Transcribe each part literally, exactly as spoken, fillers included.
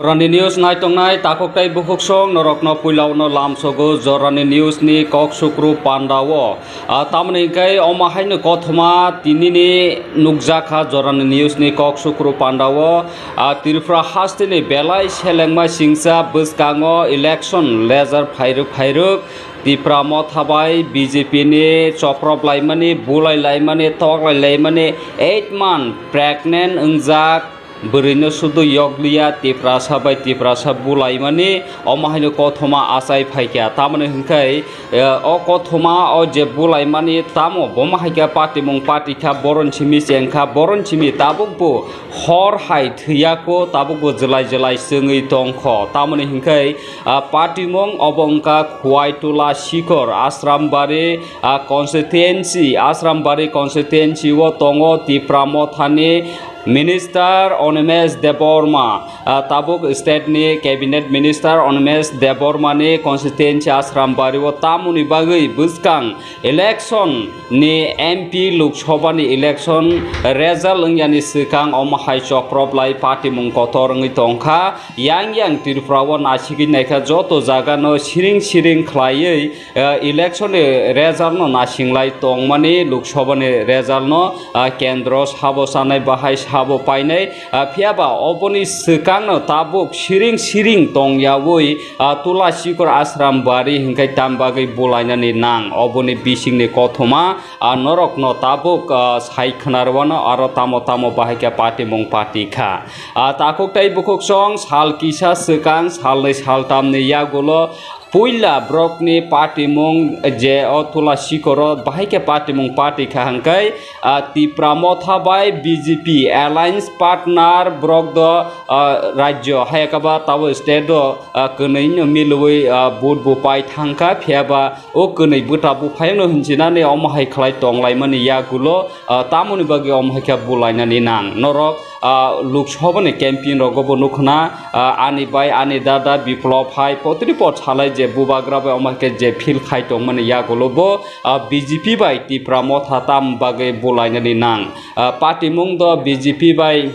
Jorani news naitongnai takhuk tei bukhuksong norokno puilao no lamsogo Jorani news ni kok sukru pandao. Ah, tamoni hwnkhe omo haino kothoma tinini nukjakha Jorani news ni kok sukru pandao. Ah, Tripura hasteni belai selengma singsa bwskango election lejar phairwk phairwk Tipra Motha bai B J P ni choprop laimani, bulai laimani, toklai laimani, eight month pregnant wngjak bwrwino sudu yokliya Tiprasa bai Tiprasa bulaimani omo haino kothoma achai phaikha. Tamoni hwnkhe, eh, o kothoma o je bulaimani tamo bomo haikhe patimung patikha, boron simi chengkha, boron simi tabukbo hor hai thwiyako, tabukbo jwlai jwlai chwngwi tongkho. Tamoni hwnkhe, ah, patimung obo wngkha Khuaitula Sikor, Asrambari, ah, constituency, Asrambari constituency o tongo Tipra Mothani Minister Animesh Debbarma, ah, tabuk state ni cabinet minister Animesh Debbarma ni constituency Asrambari o tamoni bagwi bwskang election ni M P Lok Sabha ni election result wngyani swkang omo hai choprop lai patimung kotor wngwi tongkha. Yang yang Tripura o nasigwi naikha joto jaga no siring siring khlaiwi, eh, election ni result no nasinglai tongmani, Lok Sabha ni result no, ah, kendro sabo chanai bahai sabo painai, ah, phiya ba oboni swkang no tabuk siring siring tongyawi, ah, Tula Sikor Asrambari hwnkhe tam bagwi bulainani nang oboni bisingni kothoma, ah, norokno tabuk, ah, sai khwnarwano aro tamo tamo bahai khe patimung patikha. Ah, takhuk tei bukhuksong sal kisa swkang salnwi saltamni yagulo puila borokni patimung je o Tula Sikoro bahai khe patimung patikha hwnkhe, ah, Tipra Motha bai B J P alliance partner borok do, ah, rajyo hai khe ba tabo state do, ah, kwnwi no milwi, ah, vote bo pai thangkha phiya ba o kwnwi bwta buphayungno hinchinani omo hai khlai tonglaimani yagulo, ah, tamoni bagwi omo hai khe bulainani nang. Norok, ah, Lok Sabha ni campaign rogo bo nukhna, ah, ani bai ani dada Biplop hai potripot salai je bubagra bai omo hai khe je feel khai tongmani yagulo bo, ah, B J P bai Tipra Motha tam bagwi bulainani nang. Ah, patimung do B J P bai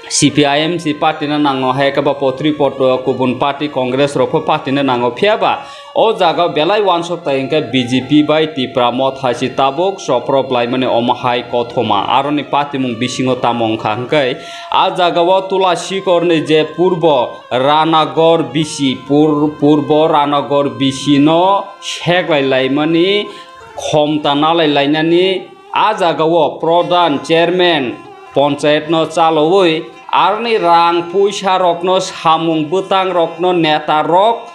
C P I M C party no nango, hai khe ba potri poto kubun party Congress rok pho party no nango, phiya ba o jaga belai wansuk tai hwnkhe B J P bai Tipra Motha si tabuk choprop laimani omo hai kothoma. Aroni patimung bisingo tamo wngkha hwnkhe a jaga o Tula Sikor ni je purbo Ranagor bisi, pur-, purbo Ranagor bisi no seklai laimani, khomta nalai lainani, a jaga o prodhan, chairman, ponchayat no chalowi, aroni rang puisa rokno, samung bwtang rokno, neta rok,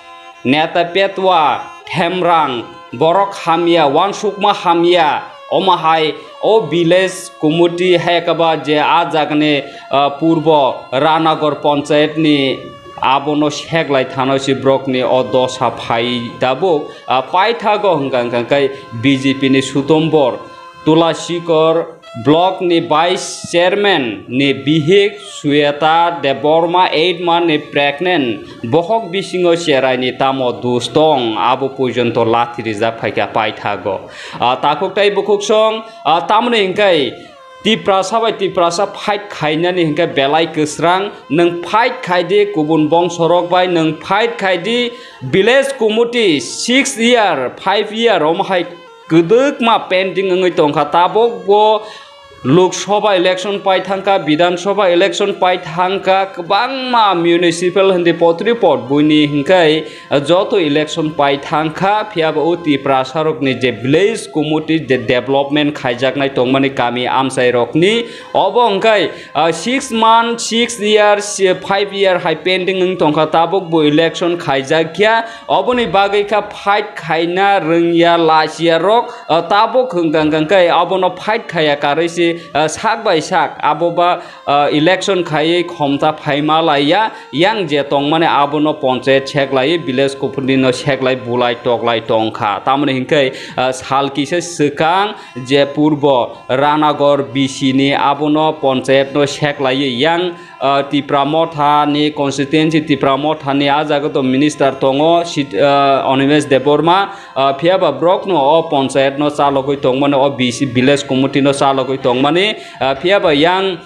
neta petwa, themrang, borok hamya, wansukma hamya, omo hai o village committee hai khe ba je a jagani, ah, purbo Ranagor ponchayat ni abono seklai thano si borokni o dosa phai tabuk, ah, paithago hwnkha hwnkha khe B J P ni sutombor Tula Sikor block ni vice chairman ni bihik Sweta Debbarma eight month ni pregnant, bohok bisingo cherai ni tamo dus tong abo porjonto lathi rijak phaikha paithago. Ah, takhuk tei bukhuksong, ah, tamoni hwnkhe Tiprasa bai Tiprasa fight khainani hwnkhe belai kwsrang, nwng fight khaidi kubun bongsorok bai, nwng fight khaidi village committee six year, five year omo hai kwdwkma pending wngwi tongkha. Tabuk bo Lok Sabha election pai thangkha, Bidhan Sabha election pai thangkha, kwbangma municipal hindi potri pot buini hwnkhe joto election pai thangkha, phiya ba o Tiprasa rokni je village committee je development khaijaknai tongmani kami amchai rokni, obo hwnkhe, ah, six month, six years, eh, five year hai pending wng tongkha, tabuk bo election khaijakya, oboni bagwi kha fight khaina rwngya lachiya rok, ah, tabuk hwnkha hwnkha khe abono fight khaiya karwi se, ah, sak bai sak abo ba, ah, election khaiwi khomta phaima laiya. Yang je tongmani abono ponchayat seklai, village committee no seklai, bulai toklai tongkha. Tamoni hinkhe, ah, sal kisa swkang je purbo Ranagor B C ni abono ponchayat no seklai yang, ah, Tipra Motha ni constituency, Tipra Motha ni ah jaga to minister tongo, sit-, ah, Animesh Debbarma, ah, phiya ba borok no o ponchayat no chalogwi tongmani, o B C village committee no chalogwi tongmani, ah, phiya ba yang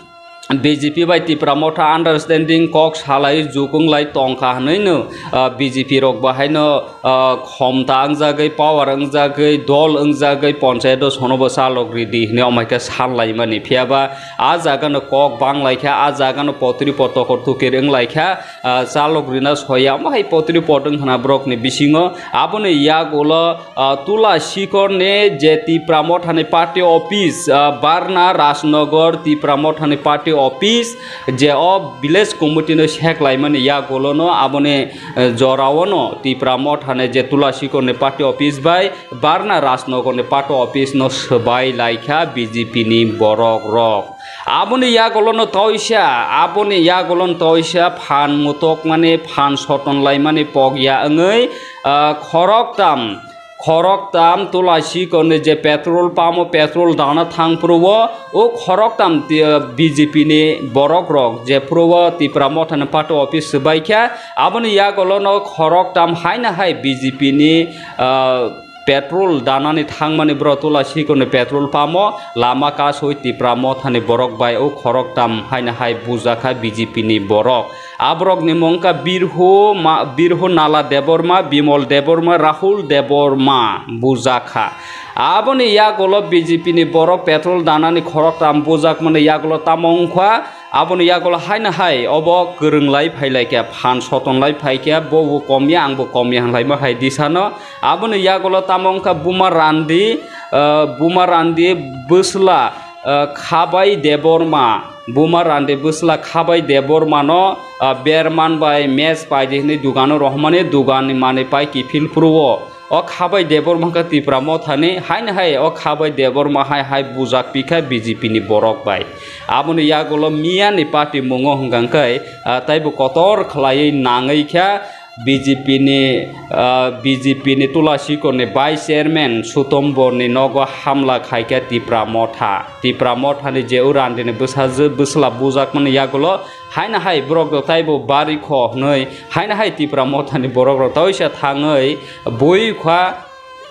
B J P bai Tipra Motha understanding kok salai jukung lai tongkha hwnwi no, ah, B J P rok bahaino, ah, khomta wngjagwi, power wngjagwi, dol wngjagwi, ponchayat o sono bo chalok ridi hwnwi omaikhe san laimani. Phiyaba ah jaga no kok bang laikha, ah jaga no potri potokor tukir wng laikha, ah, chalok rina soya, omo hai potri pot wng khna borok ni bisingo. Aboni yagulo, ah, Tula Sikor ni je Tipra Motha ni party office, ah, Barna Rajnagar Tipra Motha ni party office, je o village committee no sek laimani yagulo no aboni, eh, jora o no Tipra Motha ni je Tula Sikor ni party office bai Barna Rajnagar ni party office no swbai laikha B J P ni borok rok. Aboni yagulo no toisa, aboni yagulo no toisa phan mutok mani, phan soton laimani pokya wngwi, ah, khoroktam, khoroktam Tula Sikor ni je petrol pump o petrol dana thang phuru o, o khoroktam ti-, B J P ni borok rok je phuru o Tipra Motha ni party office swbai kha, aboni yagulo no khoroktam haino hai B J P ni, ah, petrol danani thangmani borok Tula Sikor ni petrol pump o lama kasui Tipra Motha ni borok bai o khoroktam haino hai bujakha B J P ni borok. Aborok ni mung wngkha Birhu ma-, Birhu Nala Debbarma, Bimol Debbarma, Rahul Debbarma bujakha. Aboni yagulo B J P ni borok petrol danani khoroktam bujakmani yagulo tamo wngkha, aboni yagulo haino hai obo kwrwng lai phai lai kha, phan soton lai phai kha, bo bo kom ya, ang bo kom ya hwnlaima hai disano. Aboni yagulo tamo wngkha Buma Randi, ah, Buma Randi bwsla, ah, Khabai Debbarma, Buma Randi bwsla Khabai Debbarma no, ah, berman bai mech pai di hwnwi dugano rohormani, dugan ni manwi pai kiphil phuru o. O Khabai Debbarma kha Tipra Motha ni, haino hai o Khabai Debbarma hai hai bujak pikha B J P ni borok bai. Aboni yagulo miya ni party mungo hwnkha khe, ah, taibo kotor khlaiwi nangwi kha B J P ni, ah, B J P ni Tula Sikor ni vice chairman Sutombor ni nogo hamla khaikha Tipra Motha. Tipra Motha ni je o Randi ni bwsajwk bwsla bujakmani yagulo haino hai borok rok taibo bari kho hwnwi haino hai Tipra Motha ni borok rok toisa thangwi bui kha,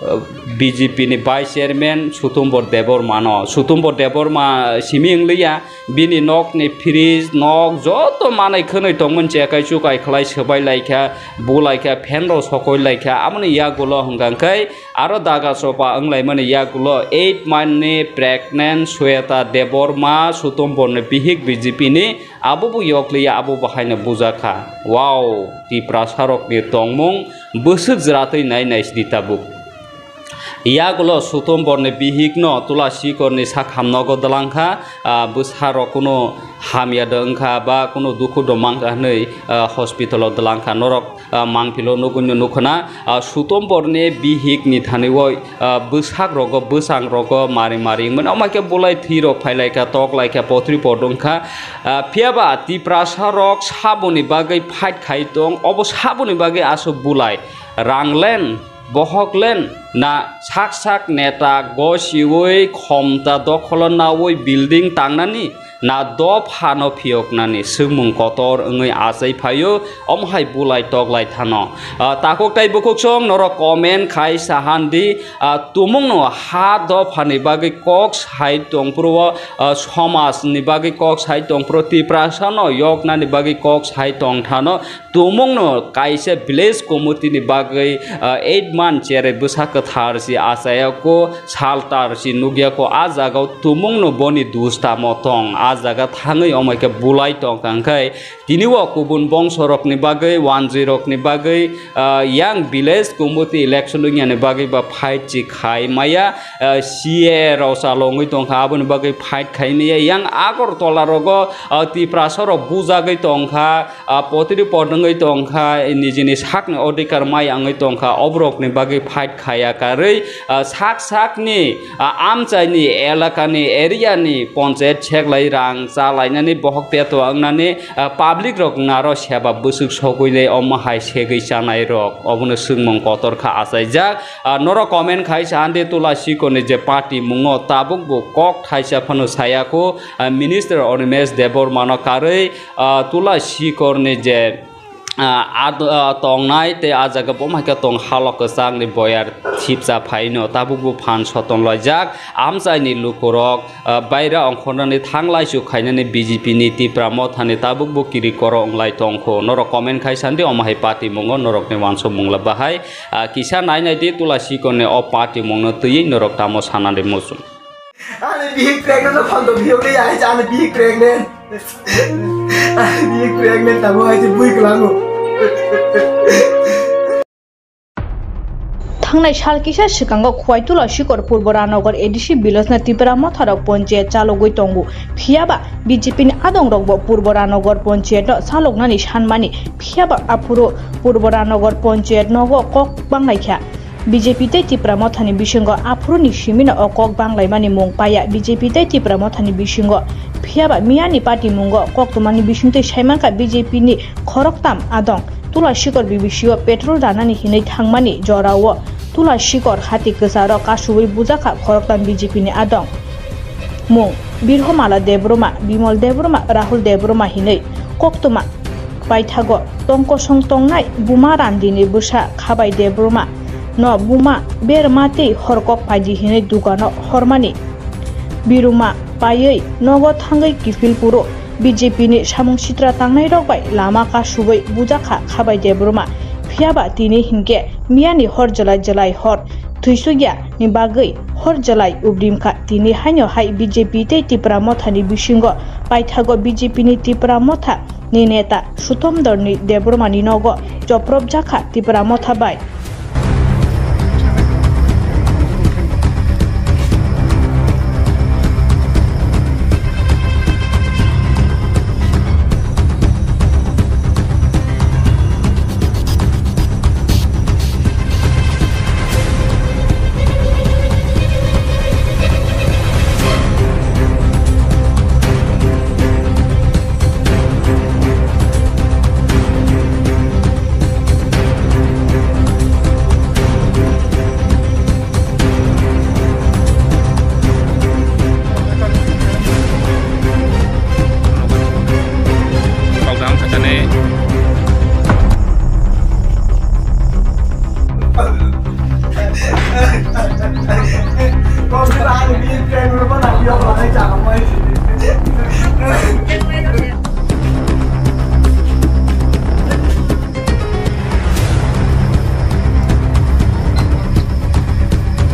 uh, B J P ni vice chairman Sutombor Debbarma no. Sutombor Debbarma simi wng liya, bini nok ni fridge, nok joto manwi khwnwi tongmani chekai chukai khlai swbai laikha, bu laikha, fan rok sokoi laikha. Aboni yagulo hwnkha khe aro daga chopa wng laimani yagulo eight month ni pregnant Sweta Debbarma, Sutombor ni bihik B J P ni. Abo bo yokliya, abo bo haino bujakha. Wow, Tiprasa rokni tongmung bwswk jwratwi nai nai sidi tabuk. Yagulo Sutombor ni bihik no Tula Sikor ni sakham nogo dwlangkha, ah, bwsa rok kunu hamya do wngkha ba kunu dukhu do mankha hwnwi, ah, hospital o dwlangkha norok. Ah, mangpilo nugwi no nukho na, ah, Sutombor ni bihik ni thani o, ah, bwsak rogo, bwsang rogo mari mari wngmani. Omo khe bulai thwi rok phai lai kha, tok lai kha, potri pot wng kha. Ah, phiya ba Tiprasa rok saboni bagwi fight khai tong, obo saboni bagwi aswk bulai. Rang len, bohok len, na sak sak neta gosiwi khomta dokholo nawi building tangnani, na dophano phiyoknani swngmung kotor wngwi achai phaio, omo hai bulai tok lai thano. Ah, takhuk tai bukhuk song norok comment khai sahan di, ah, tumung no ha dophani bagwi kok sai tong phuru o, ah, somaj ni bagwi kok sai tong phuru Tiprasa no yoknani bagwi kok sai tong thano. Tumung no kaisa village committee ni bagwi, ah, eight month chere bwsa kwthar si achaya ko, saltar si nukya ko, ah jaga o tumung no boni dus tamo tong, ah jaga thangwi omo khe bulai tong kha, hwnkhe tini o kubun bongso rok ni bagwi, wanjwi rok ni bagwi, ah, yang village committee election wngya ni bagwi ba fight si khai maya, ah, C A A rok chalongwi tong kha, aboni bagwi fight khai maya, yang Agartala rogo, ah, Tiprasa rok bujagwi tong kha. Ah, potri pot wngwi tong kha, nijini sakni odhikar mai wngwi tong kha, oborokni bagwi fight khaya karwi, ah, sak sakni, ah, amchaini, elakani, area ni ponchayat seklai rang chalainani, bohok petwa wngnani, ah, public rok naro seba bwswk sogwi le omo hai segwi chanai rok, obono swngmung kotor kha achaijak. Ah, norok comment khai sa ande Tula Sikoni je party mungo tabuk bo kok thaisa phano saya kho, ah, Minister Animesh Debbarma no karwi, ah, Tula Sikor ni je ah, ad-, ah, tongnai tei ah jaga bo hai khe tong halok kwchangni boyar thipcha phaino tabukbo phan soton laijak. Amchaini lukurok, ah, baira ongkhornani thanglaisu khainani B J P ni Tipra Mothani tabukbo kiri koro wnglai tongkho. Norok comment khai sandi omo hai party mungo norokni wansukmung la bahai. Ah, kisa nai nai di Tula Sikorni o party mungno twiwi norok tamo sanani muchung. Ani bihik pregnant no phan to bihik le ya, ani bihik pregnant. Ani bihik pregnant tamo hai se bui kwlango. Thangnai sal kisa swkango Khwai Tula Sikor Purbo Ranagar A D C village na Tipra Motharok ponchayat chalogwi tongo. Phiyaba B J P ni adongrokbo Purbo Ranagar ponchayat no chaloknani sanmani. Phiyaba aphuru Purbo Ranagar ponchayat nogo kok banglaikha. B J P tei Tipra Mothani bisingo aphuruni simino o kok banglaimani mung paiya B J P tei Tipra Mothani bisingo. Phiyaba miyani party mungo koktwmani bisingtwi saimankha B J P ni khoroktam adong. Tula Sikor B B C o petrol ranani hinwi thangmani jorao Tula Sikor hati kwcharo kasuwi bujakha khoroktam B J P ni adong. Mung Birhomala Debbarma, Bimal Debbarma, Rahul Debbarma hinwi koktwma paithago tong kosong tongnai Buma Randini bwsa Khabai Debbarma no buma berma tei horkok paidi hinwi dugano hormani biruma paiwi nogo thangwi kiphil phuru B J P ni samung sitra tangnairok bai lama kasubwi bujakha Khabai Debbarma. Phiyaba tini hinkhe miyani hor jwlai jwlai hor thwisukya ni bagwi hor jwlai ubrimkha. Tini haino hai B J P tei Tipra Mothani bisingo paithago B J P ni Tipra Motha ni neta Sutom Dorni Debbarmani nogo chopropjakha Tipra Motha bai.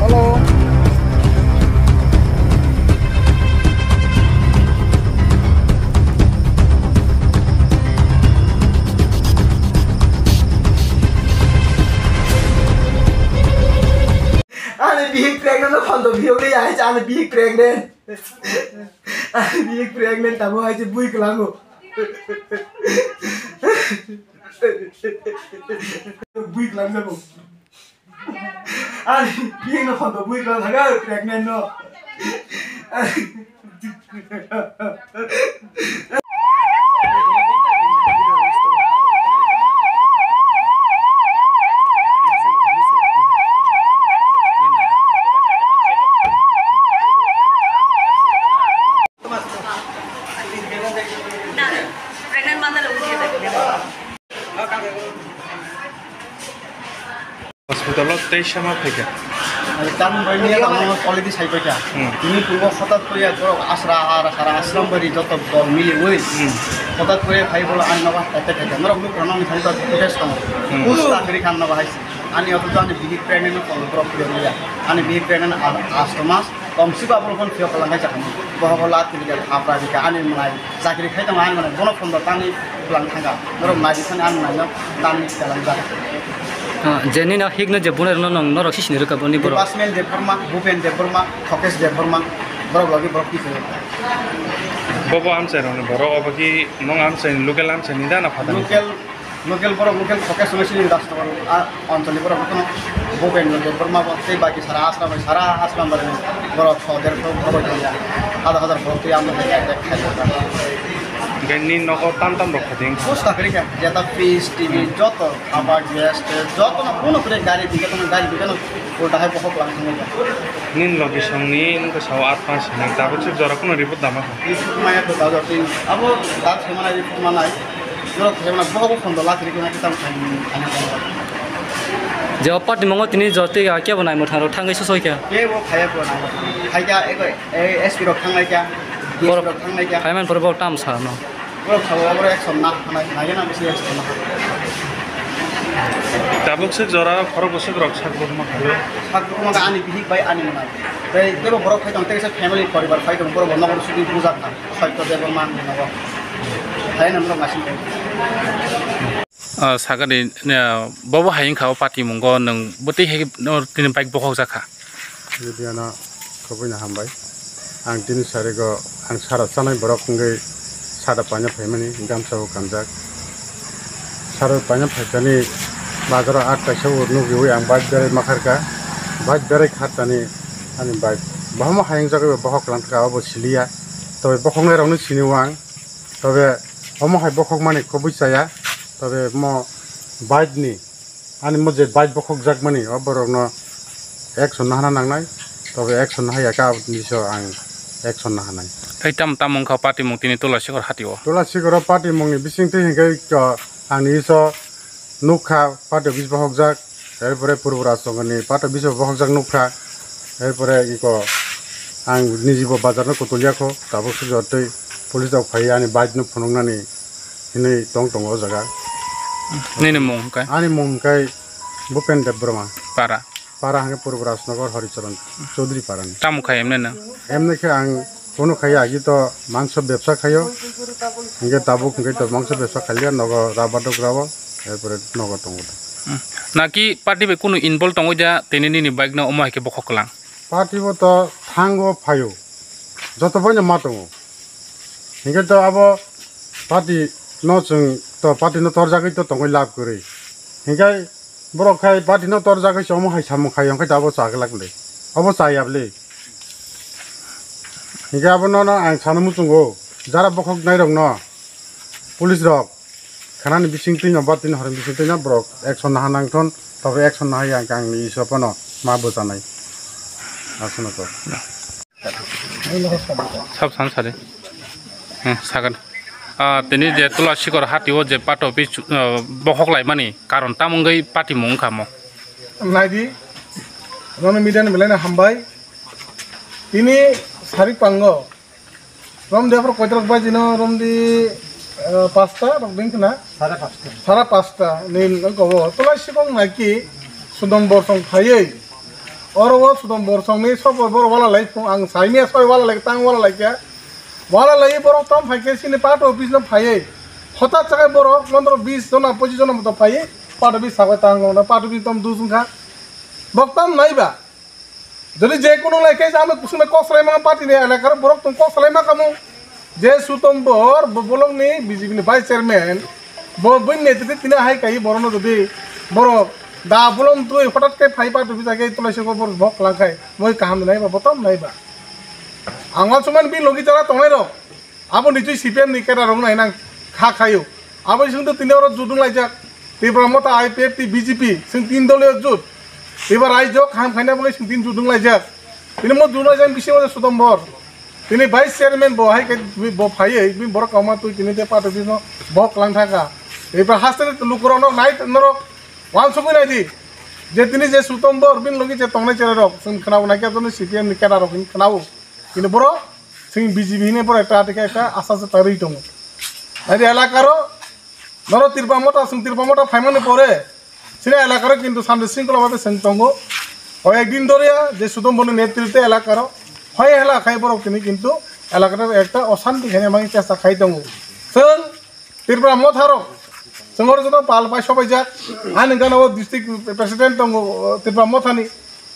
Hello. Ani bihik pregnant no phan to bihik le ya, ani bihik pregnant. Ani bihik pregnant tamo hai se bui kwlango. Bui kwlang jabo. Ani bihik no phan to bui kwlang thaga pregnant no. Hospital o tei sama phaikha. Tamni bagwi miya tamo already sai paikha. Hmm. Tini purbo hotat koriya borok asra ar sara asram bari joto dol miliwi. Hmm. Hotat koriya phai bolo ani nogo attack khaikha. Norok nuk rano ni thani to footage tongo. Hmm. Push ta kiri khan nogo hai se. Ani oto ani bihik pregnant no polo borok koriya. Ani bihik pregnant ar asto mas. Komsiba borok phone phiyok lang hai jakha. Bohogo la tini ga apra dika ani mwnai. Chakri khai tongo, ang mane bono phone bo tangwi bwlang thangkha. Norok nai di phano ang naino tangwi kalang jak. Ah, je nini hik no je bunai rwno nong norok sisini rwkha boni borok. Department Debbarma, Bhupen Debbarma, Thokesh Debbarma, borok logi borok kisa. Bobo amchai rokni borok, obo ki nong amchai ni local amchai ni da na phatani? Local, local borok, local Thokesh no sini das tongor, a, Anchali borok no Bhupen Debbarma bo tei baki sara asram bai sara asram bai borok so der so borok ya. Hajar hajar borok tei amo hai attack khai. Hingke ni nogo tam tam rok khating. Bus ta kari kha, jeta fridge, T V, joto, aba gas, te joto no kuno kure gari dike tono gari dike no ulta hai bohok lang thangwi. Nin logi song ni wngkha sao at panch ni, tabuk suk jora kuno report dama kha. Report maya to dado tin, abo dat semana report manai. Norok khe bono bohogo phone do lakri khe na kitam khan. Je o party mongo tini jor tei ya kebo nai mwthang rok thangwi sosoi khe. Kebo khaya ko na. Khaika ego S P rok thangnai kya. D S P rok thangnai kya. Phaiman pore bo tam sa no. Borok sabo borok action na hanai, nai na bisi action na. Tabuk se jora khorok bwswk rok sak bukma khaio. Sak bukma ani bihik bai ani mwnai. Tei tebo borok khai tong tei se family poribar khai tong borok bo nokol sudi bujak na. Saitya Debbarma nogo. Hai nang rok masing kai. Ah, sagani, ah, bobo hai wngkha o party mungo nwng bwtwi hai no tini bike bokhok jakha. Media no khobwi no hambai. Ang tini sarigo ang sara chanai borok wngwi sada paina phaimani gamsa bo kanjak. Sara paina phaikani bazaro at kaisa o nukriwi ang bike berai makharka. Bike berai khartani ani bike bahama hayung jagwi bo bokhok langkha obo siliya. Tobe bokhoknai rokni sini o ang. Tobe omo hai bokhokmani khobwi chaya. Tobe mo bike ni, ani mo je bike bokhokjakmani, o borokno action nahana nangnai. Tobe action nahaya khe aboni bisingo ang action nahanai. Tei tam tam wngkha party mung tini Tula Sikor hati o. Tula Sikor o party mungni bisingtwi hinkhe to ang ni iso nukha party office bokhokjak. Erpore Purbo Rajchongoni pato biso bokhokjak nukha. Erpore iko ang nijibo bazarno kutulya kho, tabuk sujotwi police rok phai ani bike no phunuknani hinwi tong tongo o jaga. Nini mung hwnkhe? Ani mung hwnkhe Bhupen Debbarma. Para? Para hwnkhe Purbo Rajnagar Horicharan Chaudhary Parani. Tamo khai emne nang? Emne khe ang Kuno khaiya, agi to mangso bebsa khaio, hingke tabuk hingke to mangso bebsa khailiya, nogo rubber dok rabo, erpore nogo tongo. Hmm. Naki party bai kunu involve tongoi da, tini nini bike no omo hai khe bokhok kwlang? Party bo to thango phaio, joto boino ma tongo. Hingke to abo party no chwng to party no torjagwi to tongoi lab kwrwi. Hingke borok khai party no torjagwi se omo hai samung khaio, hingke to abo cha glak le, abo cha ya le. Hingke abono no ang sana muchungo, jara bokhok nairokno, police rok, khanani bisingtwi no, ba tini horni bisingtwi no borok action naha nangthon, tobe action nahai ang, ang ni iso phano ma bwchanai. Aswkno to. Sab san sari. Hmm, sagan. Ah, tini je Tula Sikor hati o je pato pi chu-, ah, bokhok laimani karon tamo wngwi party mung wngkha mo? Naidi, nono media ni belai no hambai. Tini sarik pango. Romdi aphuru koitrok baji no romdi, eh, pasta rok din khna? Sare pasta. Sare pasta ni gobo. Tolai sikong naki sudom borsong phaiwi. Oro o sudom borsong ni sobo boro wala lai phung ang saimia soi wala lai tang wala lai kya. Wala lai borok tom phai khe sini pato office no phaiwi. Hotat chakai borok pondro bis jona pochis jona moto phaiwi. Pato office sabai tang wala pato office tom dus wngkha. Bok tam nai ba. Jodi je kono lai khe amo kusung kok salai ma party ni elakar borok tong kok salai ma kamo. Je Sutom Bor bo bolong ni B J P ni vice chairman bo bini netrite tini hai kai borok no jodi borok da bolong twi hotat khe phai party office khe tulai se borok bok lang khai moi kaham nai ba botom nai ba. Ang wal suman bi logi jara tongnai rok. Abo ni twi C P M ni keda rok nai nang kha khayo. Abo sing to tini oro judung laijak. Tipra Motha I P F T B J P sing tin doliyo jut. Tipra raijo kaham khaina bagwi sing tin judung laijak. Tini mo judung laijak bisi oro Sutom Bor. Tini vice chairman bo hai khe bo phaiwi bini borok kauma twi tini te pato bino bok lang thaka. Tipra haste lukurok nok nai norok wansugwi nai di. Je tini je Sutom Bor bini logi je tongnai chera rok sing khnawo nai khe jono C P M ni keda rok hin khnawo. Kini boro sing B J P hine boro ekta atikha ekta asa se tarwi tongo. Nadi elakaro noro Tipra Motha sing Tipra Motha phaimani pore sini elakaro kintu sandi singkolo bade sing tongo. O ekdin doriya je Sutom Borni netrite elakaro hoi hela khai borok tini kintu elakaro ekta osanti khaina mani chesta khai tongo. Sing Tripura Motha rok, chwng oro joto pal pai sobaijak. Ani gana o district president tongo, Tripura Motha ni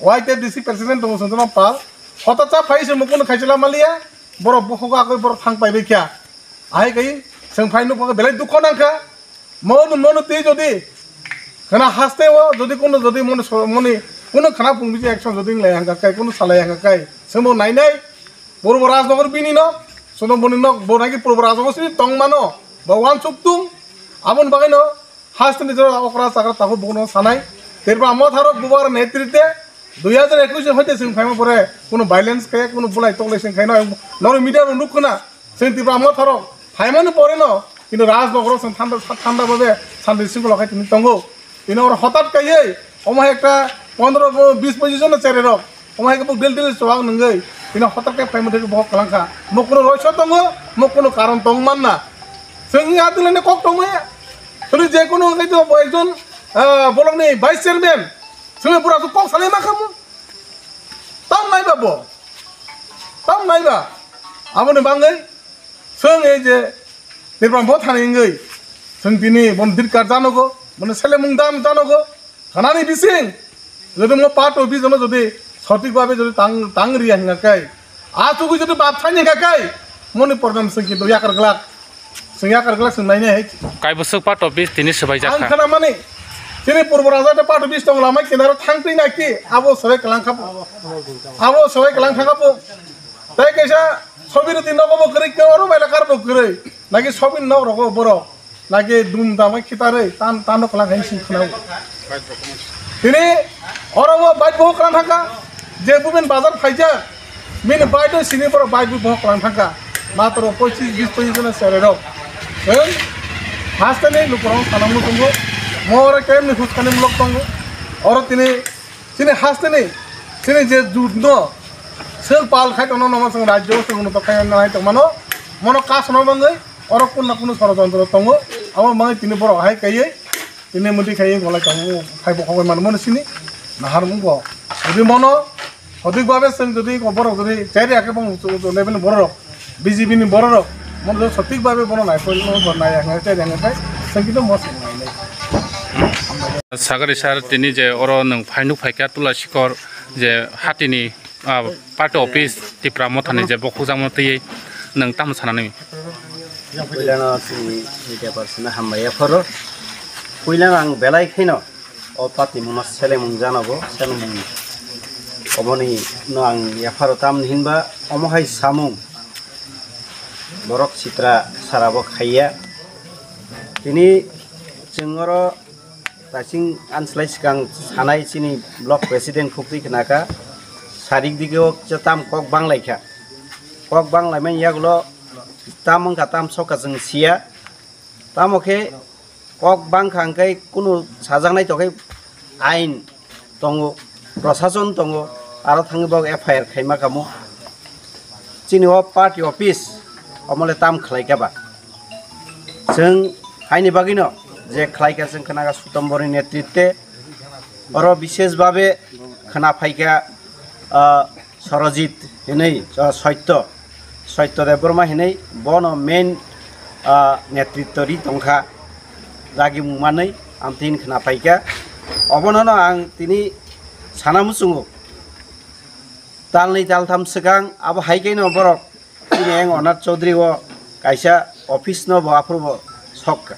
Y T F district president tongo, chwng joto pal. Hota cha phai se mukun khaisila maliya, borok bukhuk akoi borok thang pai bai kha. Ahai kai chwng phai nuk belai dukho nangkha. Mono, mono tei jodi khana haste o jodi kono jodi mono so-, moni kono khana pung biji action jodi lai hangka kai, kono salai hangka kai. Chwng bo nai nai, Purbo Rajnagar bini no, sono boni nok bo naki Purbo Rajnagar sini tong mano, bo wansuk tung, aboni bagwi no, Hasteni jora okra chakra takhuk bukuno sanai. Tripura Motha rok bubar netrite dui hajar ekush hoite chwng phaima pore kuno violence khe kuno bulai toklai chwng khaino norok media rok nuk khna chwng Tripura Motha rok phaimani pore no Kintu Rajnagar o chwng thanda, thanda babe santi singkolo khai tini tongo. Tini oro hotat kaiwi omo hai ekta pondro bo bis pojis jona cherai rok omo hai khe bo del del chowang nungwi tini hotat khe phaima thangwi bo kwlangkha. Mo kuno roiso tongo, mo kuno karon tong manna. Chwng ya dilani kok tongmaya. Tini je kuno wngkhe bo ekjon, ah, bolongni vice chairman. Chwng bura kok salai ma khamu. Tam naiba bo. Tam naiba. Aboni bangwi chwng ei je Tipra Mothani wngwi chwng tini bon dirkar janogo, bon selemung dan janogo. Khanani bising jodi mo part office no jodi sotik babe jodi tang, tang riya hinga kai, a chugwi jodi bap thani hinga kai, moni program chwng kintu yakar glak. Chwng yakar glak chwng nainai hai. Kaibwswk part office tini swbaijak kha. Ang khana mani, chini purbo raja ta part office tong lamai kinaro thang twi naki, abo swbai kwlang khapo. Abo swbai kwlang thang khapo. Tai kaisa sobi roti nogo bo kwrwi, ke oro baila kar bo kwrwi. Naki sobi nok rogo borok. Naki dum damai khitarwi tan, tan no kwlang hai sing khwnao. Tini oro bo bike bo kwlang thangkha. Je bumin bazar phaijak. Bini bai do sini borok bai bo bohok kwlang thangkha. Matro pochis bis pochis jona cherai rok. Chwng hasteni lukurok sana muchungo. Mo oro kemni huskani mulok tongo. Oro tini chini hasteni chini je jut no sel pal khai tono nomo chwng rajyo chwng no tokhai no hai tongmano. Mono kasno bangwi oro kunna kunu sorojontro tongo. Abo bangwi tini borok hai kaiwi tini muti khai golai tongo. Khai bo khogoi mano mono sini nahar mung bo. Jodi mono Sotik babe chwng jodi borok jodi chai riya khe bong uchu uchu level ni borok rok, B J P ni borok rok, mono jodi sotik babe bono nai poi, bono nai ang chai riya khe chwng kintu mo chwng nai nai. Sagari sir tini je oro nwng phai nuk phaikha Tula Sikor je hatini, ah, party office Tipra Mothani je bokhok jangma twi nwng tamo sanani? Puilano chini media person hambai yapharo. Puilano ang belai kheno o patimungno selemung janogo, selemung oboni no ang yapharo tamni hinba omo hai samung borok sitra sarabo khaiya. Tini chwng oro taising anslai swkang sanai chini block president khuktwi khnakha, sarik dige o tam kok banglaikha, kok banglaimani yagulo tam wngkha tam sokha chwng siya. Tamo khe kok bangkha hwnkhe kunu sajaknai tokhe ain tongo, prosason tongo, aro thangwi bo F I R khaima kamo. Chini o party office omole tam khlaikha ba. Chwng haini bagwino je khlaikha chwng khwnakha Sutomborni netritwe, oro bishesh babe khwna phaikha, ah, Sorojit hinwi, ah, Saitya, Saitya Debbarma hinwi bono main, ah, netritwa ri tongkha, dagimung manwi ang tin khna phaikha. Obono no ang tini sana muchungo talnwi taltham swkang abo hai khe no borok Chini eng Onar Chaudhary o kaisa office no bo aphuru bo sok kha.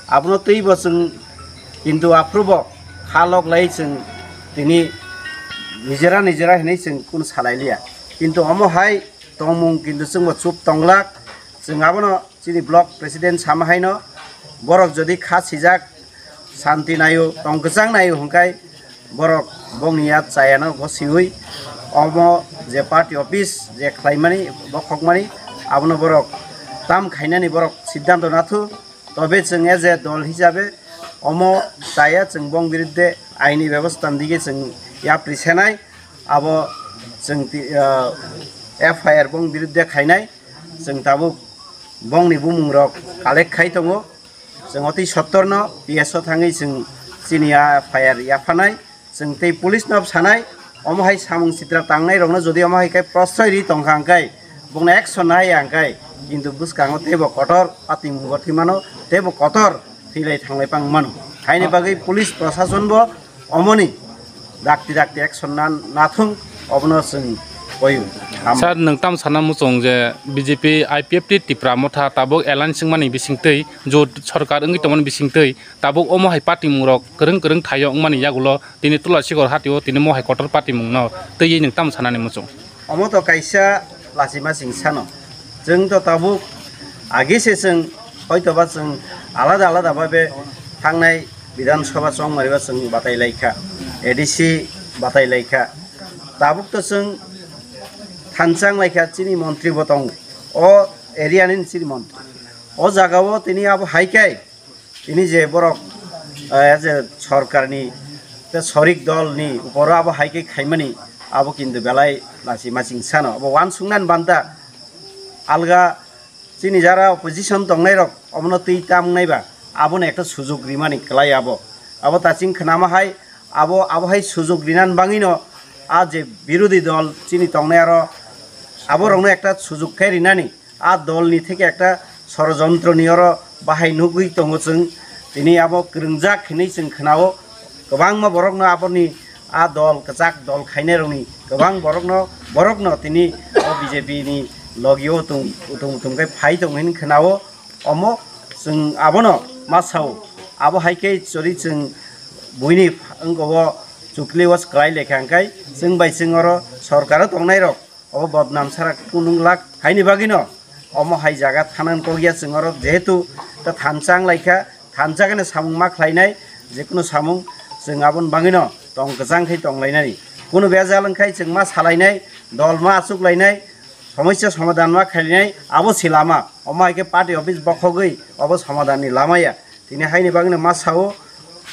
Abono twi bo chwng kintu aphuru bo kha lok lai chwng tini nijera nijera hinwi chwng kunu salai liya. Kintu omo hai tongmung kintu chwng bo chup tonglak. Chwng abono chini block president sama haino borok jodi kha sijak santi naio, tong kwchang naio hwnkhai borok bongni ya chayano gosiwi omo je party office je khlaimani bokhokmani abono borok tam khainani borok siddhanto nathu. Tobe chwng as a dol hisabe omo chaya chwng bong biruddhe aini bebostha ni dige chwng yapri senai abo chwng ti-, ah, F I R bong biruddhe khainai chwng tabuk bongni bumung rok collect khai tongo. Chwng otwi sottor no P S o thangwi chwng chini a F I R yaphanai, chwng tei police no sanai, omo hai samung sitra tangnai rokno jodi omo hai khe prosroi ri tongkha hwnkhe, bongno action nai hwnkhe, kintu bwskango teibo kotor patimung bo thwi mano, teibo kotor thwilai thanglai pang mano. Haini bagwi police prosason bo omoni dakti dakti action na nathung obono chwng koyu. Ham- Sir, nwng tam sana muchung je B J P, I P F T, Tipra Motha tabuk alliance wngmani bisingtwi, jot sorkar wngwi tongmani bisingtwi, tabuk omo hai patimung rok kwrwng kwrwng thaio wngmani yagulo tini Tula Sikor hatio tini mo hai kotor patimung no twiwi nwng tam sanani muchung? Omo to kaisa lachima ching sano. Chwng to tabuk agi se chwng hoitoba chwng alada alada babe thangnai Bidhan Sabha chongmariba chwng batai laikha, A D C batai laikha. Tabuk to chwng thanchang laikha chini montri bo tongo. O area ni chini montri. O jagao tini abo hai khe tini je borok, eh, je sorkarni tei sorik dolni uporo abo hai khe khaimani abo kintu belai lachima ching sano. Abo uansuknani banta alga chini jara opposition tongnairok omono twi tamnai ba abono ekta sujuk rimani kwlai abo. Abo taching khnama hai abo, abo hai sujuk rinani bangwino a je birodhi dol chini tongnai aro aborokno ekta sujuk khe rinani a dolni theke ekta sorojontroni oro bahai nugwi tongo chwng. Tini abo kwrwngjak hinwi chwng khnao. Kwbangma borokno aboni a dol kwchak dol khainairokni kwbang borokno, borokno tini o B J P ni logio utung, utung utung khe phai tongo hinwi khnao. Omo chwng abono ma sao. Abo hai khe chori chwng buini wngkha o chukli o kwlai lekha hwnkhe chwng bai chwng oro sorkaro tongnairok obo bodnam sara kunung lak haini bagwino omo hai jaga thanani kokya chwng oro jehetu ta thansa wng laikha, thansa gane samung ma khlainai, jekunu samung chwng aboni bagwino tong kwchang khai tong lainani. Kunu bejal wngkhai chwng ma salainai, dol ma achuk lainai, somosya somadhan ma khlainai, abo se lama. Omo hai khe party office bokhogwi obo somadhan ni lama ya. Tini haini bagwino ma sao,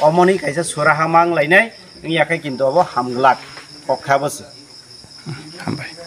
omoni kaisa suraha mang lainai, wngya khe kintu obo hamglak kok kha bo se. Hambai.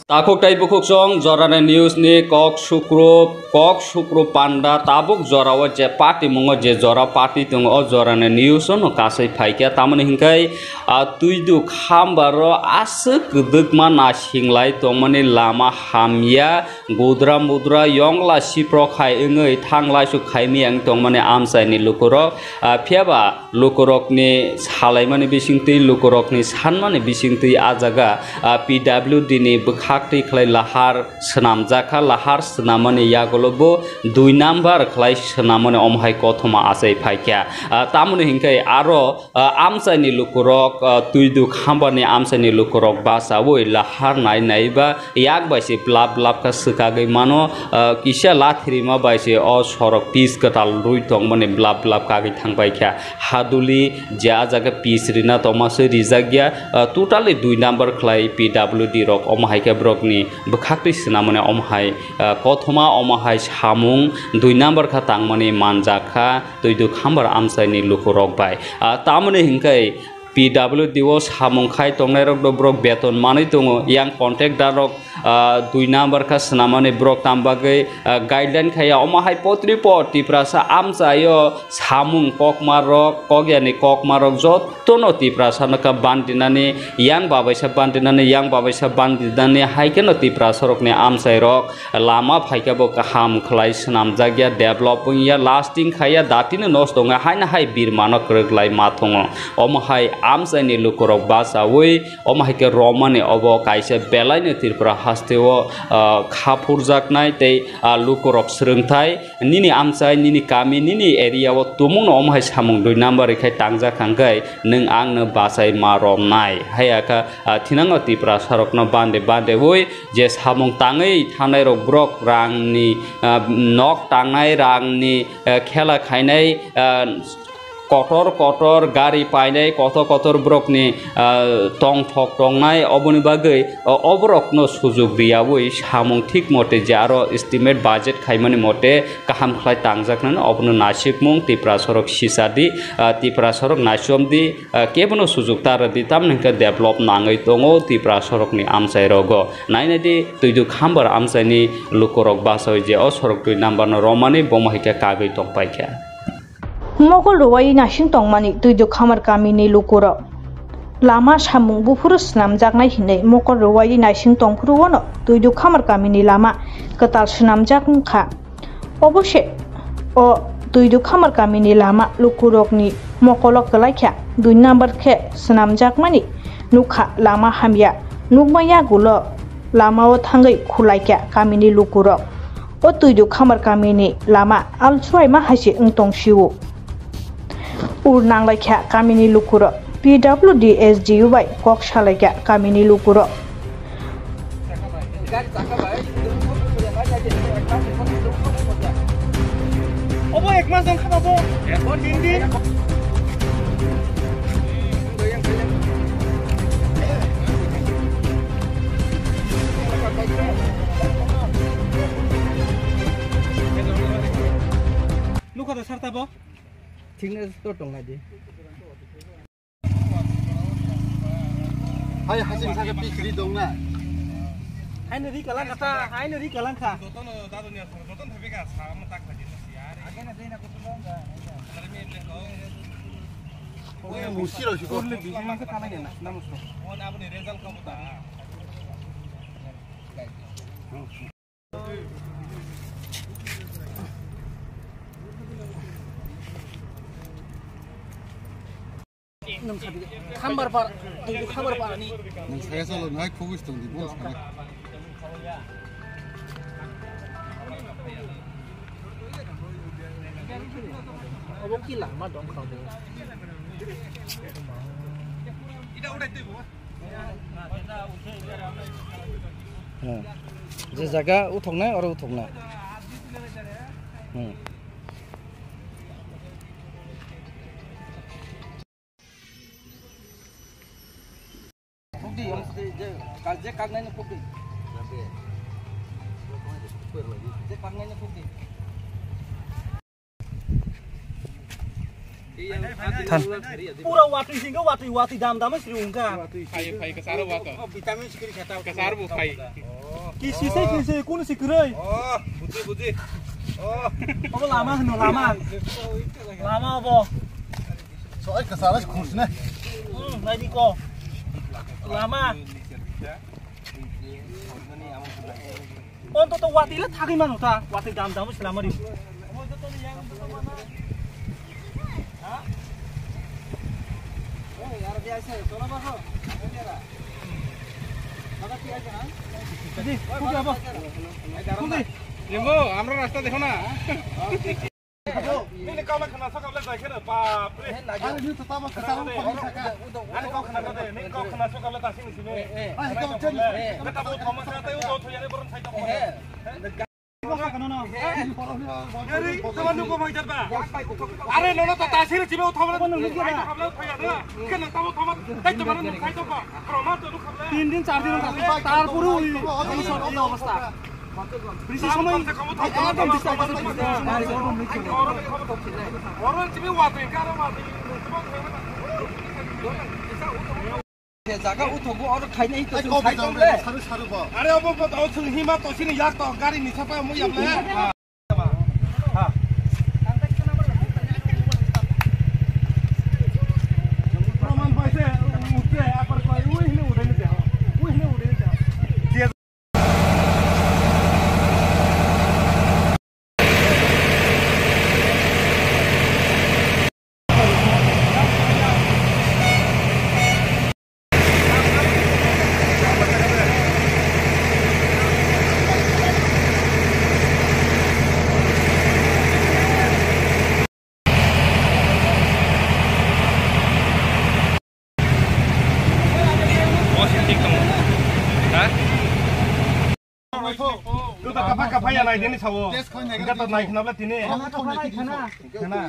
Takhuk tai bukhuk song Jorani News ni kok sukru, kok sukru panda tabuk jorao je party mungo je jora party tongo o Jorani News no kasai phaikya tamoni hinkai a tuidu khambaro aswk kwdwkma nasinglai tongmani lama hamya gudra mudra yongla siprok hai wngwi thanglai suk khaimiyang tongmani amchaini lukurok, a, phiyaba lukurokni salaimani bisingtwi, lukurokni sanmani bisingtwi a jaga, ah, P W D ni bwkhaktwi khlai lahar swnamjakha, lahar swnamani yagulo bo dui number khlai swnamani omo hai kothoma achai phaikha. Ah, tamoni hinkhe aro, ah, amchaini lukurok, ah, twidu khambani amchaini lukurok bachaui lahar nai nai ba yak bai se blap blap kha swkagwi mano, ah, kisa lathirima bai se o sorok pis kwtal rwi tongmani blap blap kagwi thangbai kha. Haduli je a jaga pis rina tongma se rijak ya, ah, totally dui number khlai P W D rok omo hai khe borokni bwkhaktwi swnamani omo hai, ah, kothoma omo hai samung dui number kha tangmani manjak kha twidu khambar amchaini lukurok bai. Ah, tamoni hinkhe P W D o samung khai tongnairokno borok beton manwi tongo, yang contractor rok, ah, dui number kha swnamani borok tam bagwi, ah, guideline khaiya. Omo hai potri po Tiprasa amchaio samung kokmarok, kokyani kokmarok jotono Tiprasano kha bandinani, yang babaisa bandinani, yang babaisa bandinani, hai kheno Tiprasarokni amchairok lama phaikhe bo kaham khlai swnamjakya, develop wngya, lasting khaiya, datino nosto wngya, haino hai birmano kwrwklai ma tongo. Omo hai amchaini lukurok bachaui, omo hai khe romani obo kaisa belaino Tripura hasteo, ah, kha phurjaknai tei, ah, lukurok swrwngthai, nini amchai, nini kami, nini area o tumungno omo hai samung dui number rikhe tangjak hwnkhe nwng angno bachai ma romnai. Haiya kha, ah, thinango Tiprasarokno bande bande ui je samung tangwi thangnai rok borok rangni, ah, nok tangnai, rangni, ah, khela khainai, ah, kotor kotor gari painai, kotor kotor borokni, ah, tongthok tongnai, oboni bagwi, ah, oborokno sujuk riyaui samung thik mote je aro estimate budget khaimani mote kaham khlai tangjaknani obono nasikmung Tiprasarok sisadi, ah, Tiprasarok naichomdi. Ah, kebono sujuk ta rwdi, tamoni hwnkhe develop nangwi tongo Tiprasarokni amchairogo. Nainai di, twidu khambar amchaini lukurok bachaui je o sorok dui number no romani, bomo hai khe kagwi tongpaikha. Mokol rwui naising tongmani twidu khamar kamini lukurok. Lama samung buphuru swnamjaknai hinwi mokol rwui naising tongphuru wono twidu khamar kamini lama kwtal swnamjak wngkha. Obo se o Twidu Khamar kamini lama lukurokni mokolo kwlaikha, dui number khe swnamjakmani nukha lama hamya, nukma yagulo lamao thangwi khulaikha kamini lukurok. O Twidu Khamar kamini lama alsuaima hai se wng tong sio. Ur nanglaikha kamini lukurok, P W D S D U bai kok salaikha kamini lukurok. Obo ek mas wngkha, obo tin din. Tabo. Thikna to tongnai di. Hai, hasing saka pikri dongna. Hai, nari kalang kata, hai, nari kalang kha. Jotono dadu ni asal, jotono thabi ka sa mo tak lagi na siya. Age na dei na kutu dong ga. Oi, musi lo si ko. Kurle bisi masa kalang ya na, namus ko. Oh, na aboni result kamu ta. Khambar par, tunggu khambar par ni. Nang saya solo nai khogis tong di bol sana. Obo ki lama dong kha bo. Ida udah tu. Hmm. Je jaga uthoknai, oro uthoknai. Hmm. Pukdi, je, je, je kaknai ni pukdi. Je kaknai ni pukdi. Than. Pura watwi singke watwi watwi dam dam sri ungka. Phai, phai, kasaro wato. Oh, vitamin sikri khata. Kasar bu phai. Kisi se kisi kun sikri. Oh, buji, buji. Oh. Obo lama hino lama. Lama obo. So ai kasaro khusne. Hmm, nai di ko. Lama. Ontoto watwi le thagwi mano ta, watwi dam dam slamari. Di, kuki abo? Kuki? Limbo, amra rasta dekho na. Nini kau na khna sakha le jai khe re, bap re. Ani ni to tamo khna sakha. Ani kau khna de, nini kau khna sakha le ta sini sini. Ani kau chen. Beta bo thoma sa tai u do thoyane boron sai to. Yari, tama nuko mai jata. Are nono to ta sini sini u thoma le. Ai to habla thoya na. Ke na tamo thoma. Tai to mana nuk sai to ba. Proman to nuk habla. তিন দিন চার দিন তারপরে ওই অবস্থা। বৃষ্টির সময় একদম বৃষ্টি, একদম বৃষ্টি। Jaga uthogo oro khainai to chwng sai tong le. Are obo bo to chwng hima to sini yak to gari ni sapa mo yam le. Proman paise utte apar koi ui hine udai ne. Bo se thik tongo. Ha? Juta kapha kapha ya nai dini sawo. Test khoi nai. Gato nai khna bla tini. Khna.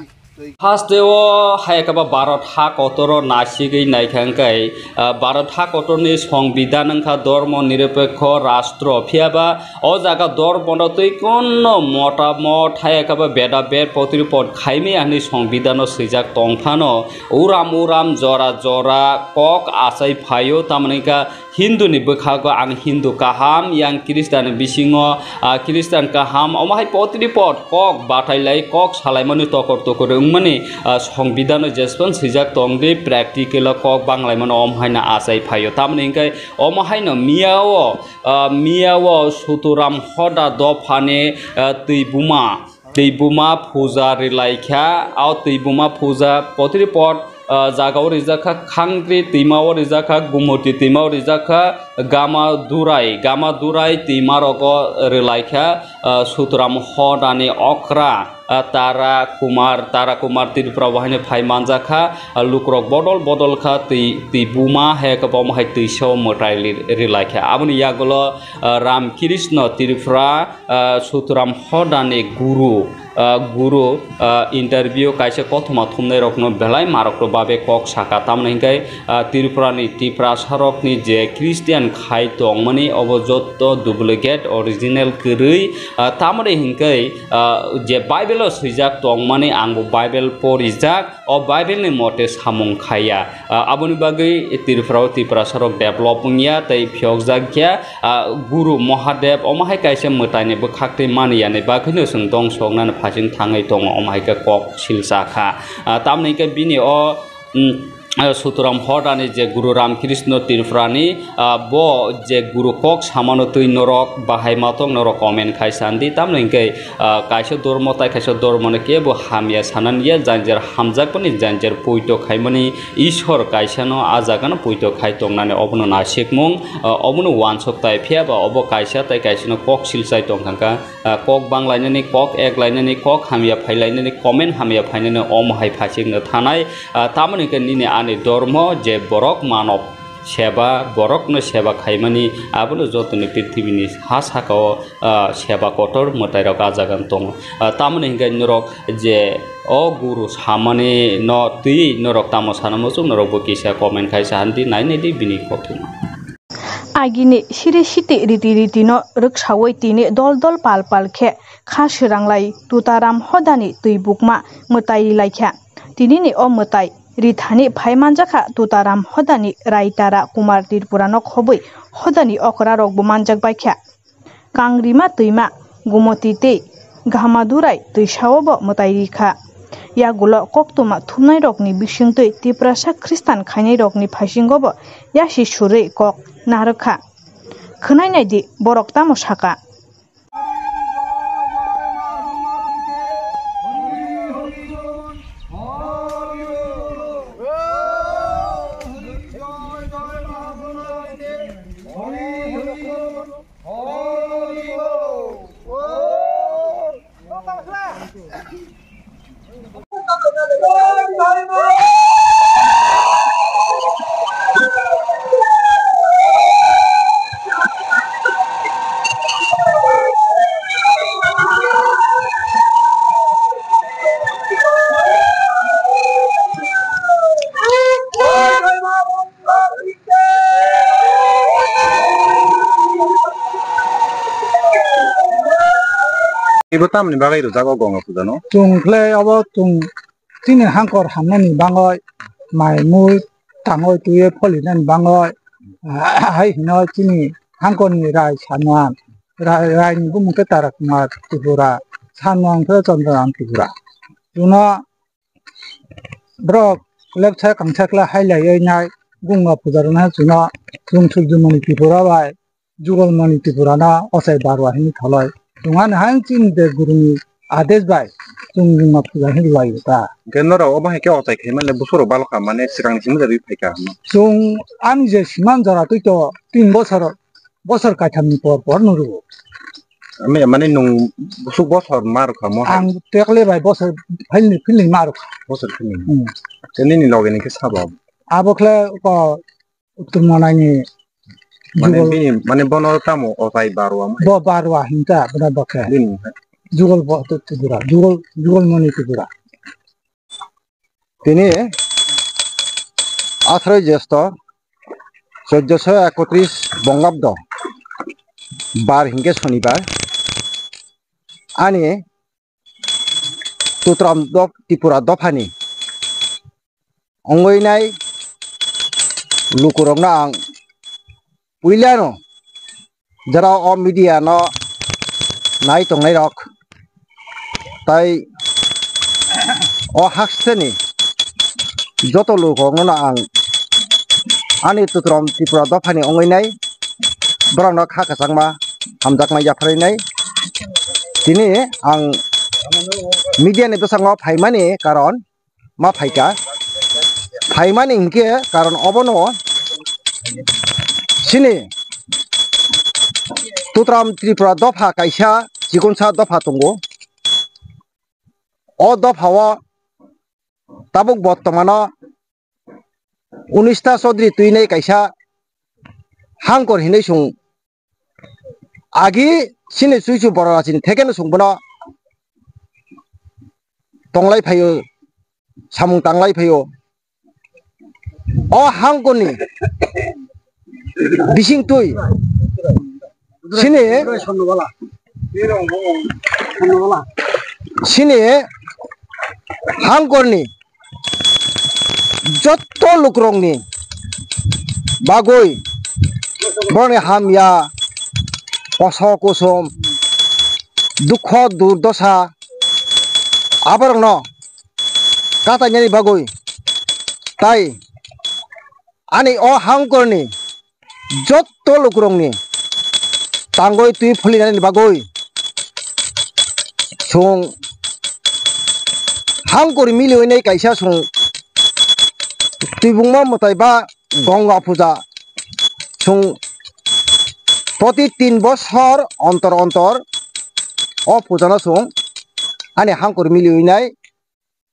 Haste o hai khe ba Bharat ha kotor o nasigwi naikha hwnkhe, ah, Bharat ha kotor ni songbidan wngkha dormo nirapekho rastro, phiya ba o jaga dormo no twi kunno motamot hai khe ba beda bed potripot khaimaya hwnwi songbidan o swijak tong phano, uram uram jora jora kok achai phaio, tamoni wngkha Hindu ni bwkhago ang Hindu kaham, yang Khristan ni bisingo, ah, Khristan kaham, omo hai potripot kok batai lai, kok salaimani tokor tokor wngmani, ah, songbidan o jespan swijak tong di, practical o kok banglaimano omo hai no achai phaio. Tamoni hwnkhe omo hai no miya o, ah, miya o Suturam Hoda dophani, ah, twi buma. Twi buma puja rwlaikha, o twi buma puja potripot, ah, jaga o rijak kha Khangri twima o rijak kha, Gumoti twima o rijak kha, Gama Durai, Gama Durai twima rogo rwlaikha, ah, Suturam Hodani okra, ah, Tara Kumar, Tara Kumar Tripura bo haino phai manjak kha, ah, lukurok bodol bodol kha twi, twi buma hai khe bo omo hai twisa o mwtai rwlaikha. Aboni yagulo, ah, Ram Krishna Tripura, ah, Suturam Hodani guru, Ah, guru, ah, interview kaisa kothoma thumnai rokno belai marokro babe kok saka, tamoni hinkhe, ah, Tripura ni Tiprasa rokni je Christian khai tongmani obo jotto duplicate, original kwrwi, ah, tamoni hinkhe, ah, je Bible o swijak tongmani ang bo Bible porijak, o Bible ni mote samung khaiya. Ah, aboni bagwi Tripura o Tiprasa rok develop wngya tei phiyokjak ya. Ah, Guru Mahadev omo hai kaisa mwtai ni bwkhak tei mani yani bagwi no chwng dongso wngnani phasing thangwi tongo, omo hai khe kok silsa kha. Ah, tamoni hinkhe bini o, mm, ah, Suturam Hodani je Guru Ramkrishna Tripura ni, ah, bo je guru kok samano twi norok bahai matok norok comment khai sandi, tamoni hinkhe, ah, kaisa dormo tai kaisa dormo no kebo hamya sanani ya, janjar hamjakmani janjar poito khaimani Ishwar kaisa no ah jaga no poito khai tongnani obono nasikmung, ah, obono wansuk tai phiya ba obo kaisa tai kaisa no kok silchai tong thangkha, ah, kok bang lainani, kok ek lainani, kok hamya phai lainani, comment hamya phainani omo hai phasik no thanai, ah, tamoni hinkhe nini ani dormo je borok manob seba, borokno seba khaimani, abono jotoni prithibini ha saka-o, ah, seba kotor mwtairok ah jaga wng tongo. Ah, tamoni hinkhe norok je o guru samani no twi norok tamo sana muchung, norok bo kisa comment khai sa handi, nai nai di bini kothoma. Agini siri siti riti riti no rwksaui tini dol dol pal pal khe kha swranglai Tutaram Hodani twi bukma mwtai rilai kha. Tinini o mwtai rithani phai manjakha Tutaram Hodani Raitara Kumar Tripura no khobwi Hodani okra rok bo manjak bai kha. Kangrima twima, Gumoti tei Ghamadurai twisao bo mwtai ri kha. Yagulo koktwma thumnai rokni bisingtwi Tiprasa Khristan khainai rokni phaisingo bo yasi surwi kok narwk kha. Khwnai nai di borok tamo saka. Ibo tamni bagwi rwjak o Ganga puja no? Chwng khlai abo chwng chini hangkor hamnani bagwi mai mui tangwi twiwi pholinani bagwi, ah, hai hino chini hangkorni rai Sanuan, rai, raini bumung khe Tarak Kumar Tripura, Sanuan khe Chandra Ram Tripura. Chwngno borok lepsa kangsa kla hai laiwi nai Ganga puja rwna chwngno chwng Surjomoni Tripura bai Jugalmoni Tripura no ochai barwa hinwi tholoi. Chwng ani hai chini de guruni ades bai chwng Ganga puja hinwi lai ta. Hwnkhe norok omo hai khe ochai khai mani busurok balokha, mane swkangni simi jagwi phaikha. Chwng ani je siman jora twi to tin bosor, bosor kaithamni por por no rwo. Ami mane nwng busuk bosor ma rwkha mo hai? Ang tekle bai bosor philni philni ma rwkha. Bosor philni. Hmm. Te nini loge ni khe sabo? Abo khle ko Uttor Manaini. Mane jugal bini, mane bono tamo ochai barwa mo hai? Bo barwa hinta bwna bakhe. Bini hai? Jugal bo Tripura, Jugal, Jugalmoni Tripura. Tini atharoi Jesto, choddoso ekotris Bongabdo, bar hinkhe Sonibar, ani Tutram dop-, Tripura dophani ongwi nai lukurokno ang puilano jora o media no nai tongnai rok tai o hasteni joto lukurokno ang ani Tutram Tripura dophani ongwi nai borokno kha kwchangma hamjakma yapharwi nai. Tini ang media ni bwskango phaimani karon ma phaikha. Phaimani hinkhe karon obono chini Tutram Tripura dopha kaisa chikonsa dopha tongo. O dophao tabuk bortomano Unista Chaudhary twinai kaisa hangkor hinwi chwng agi chini chuichu borok rachini thekeno chwng bono tonglai phaio, samung tanglai phaio. O hangkorni bisingtwi sini, sini hangkorni jotto lukurokni bagwi borokni hamya, koso kusom, dukho durdosa aborokno katainani bagwi tai ani o hangkorni jotto lukurokni tangwi twi phulinani bagwi chwng hangkor miliwi nai kaisa chwng twibungma mwtai ba Gongga puja chwng proti tin bosor ontor ontor o puja no chwng ani hangkor miliwi nai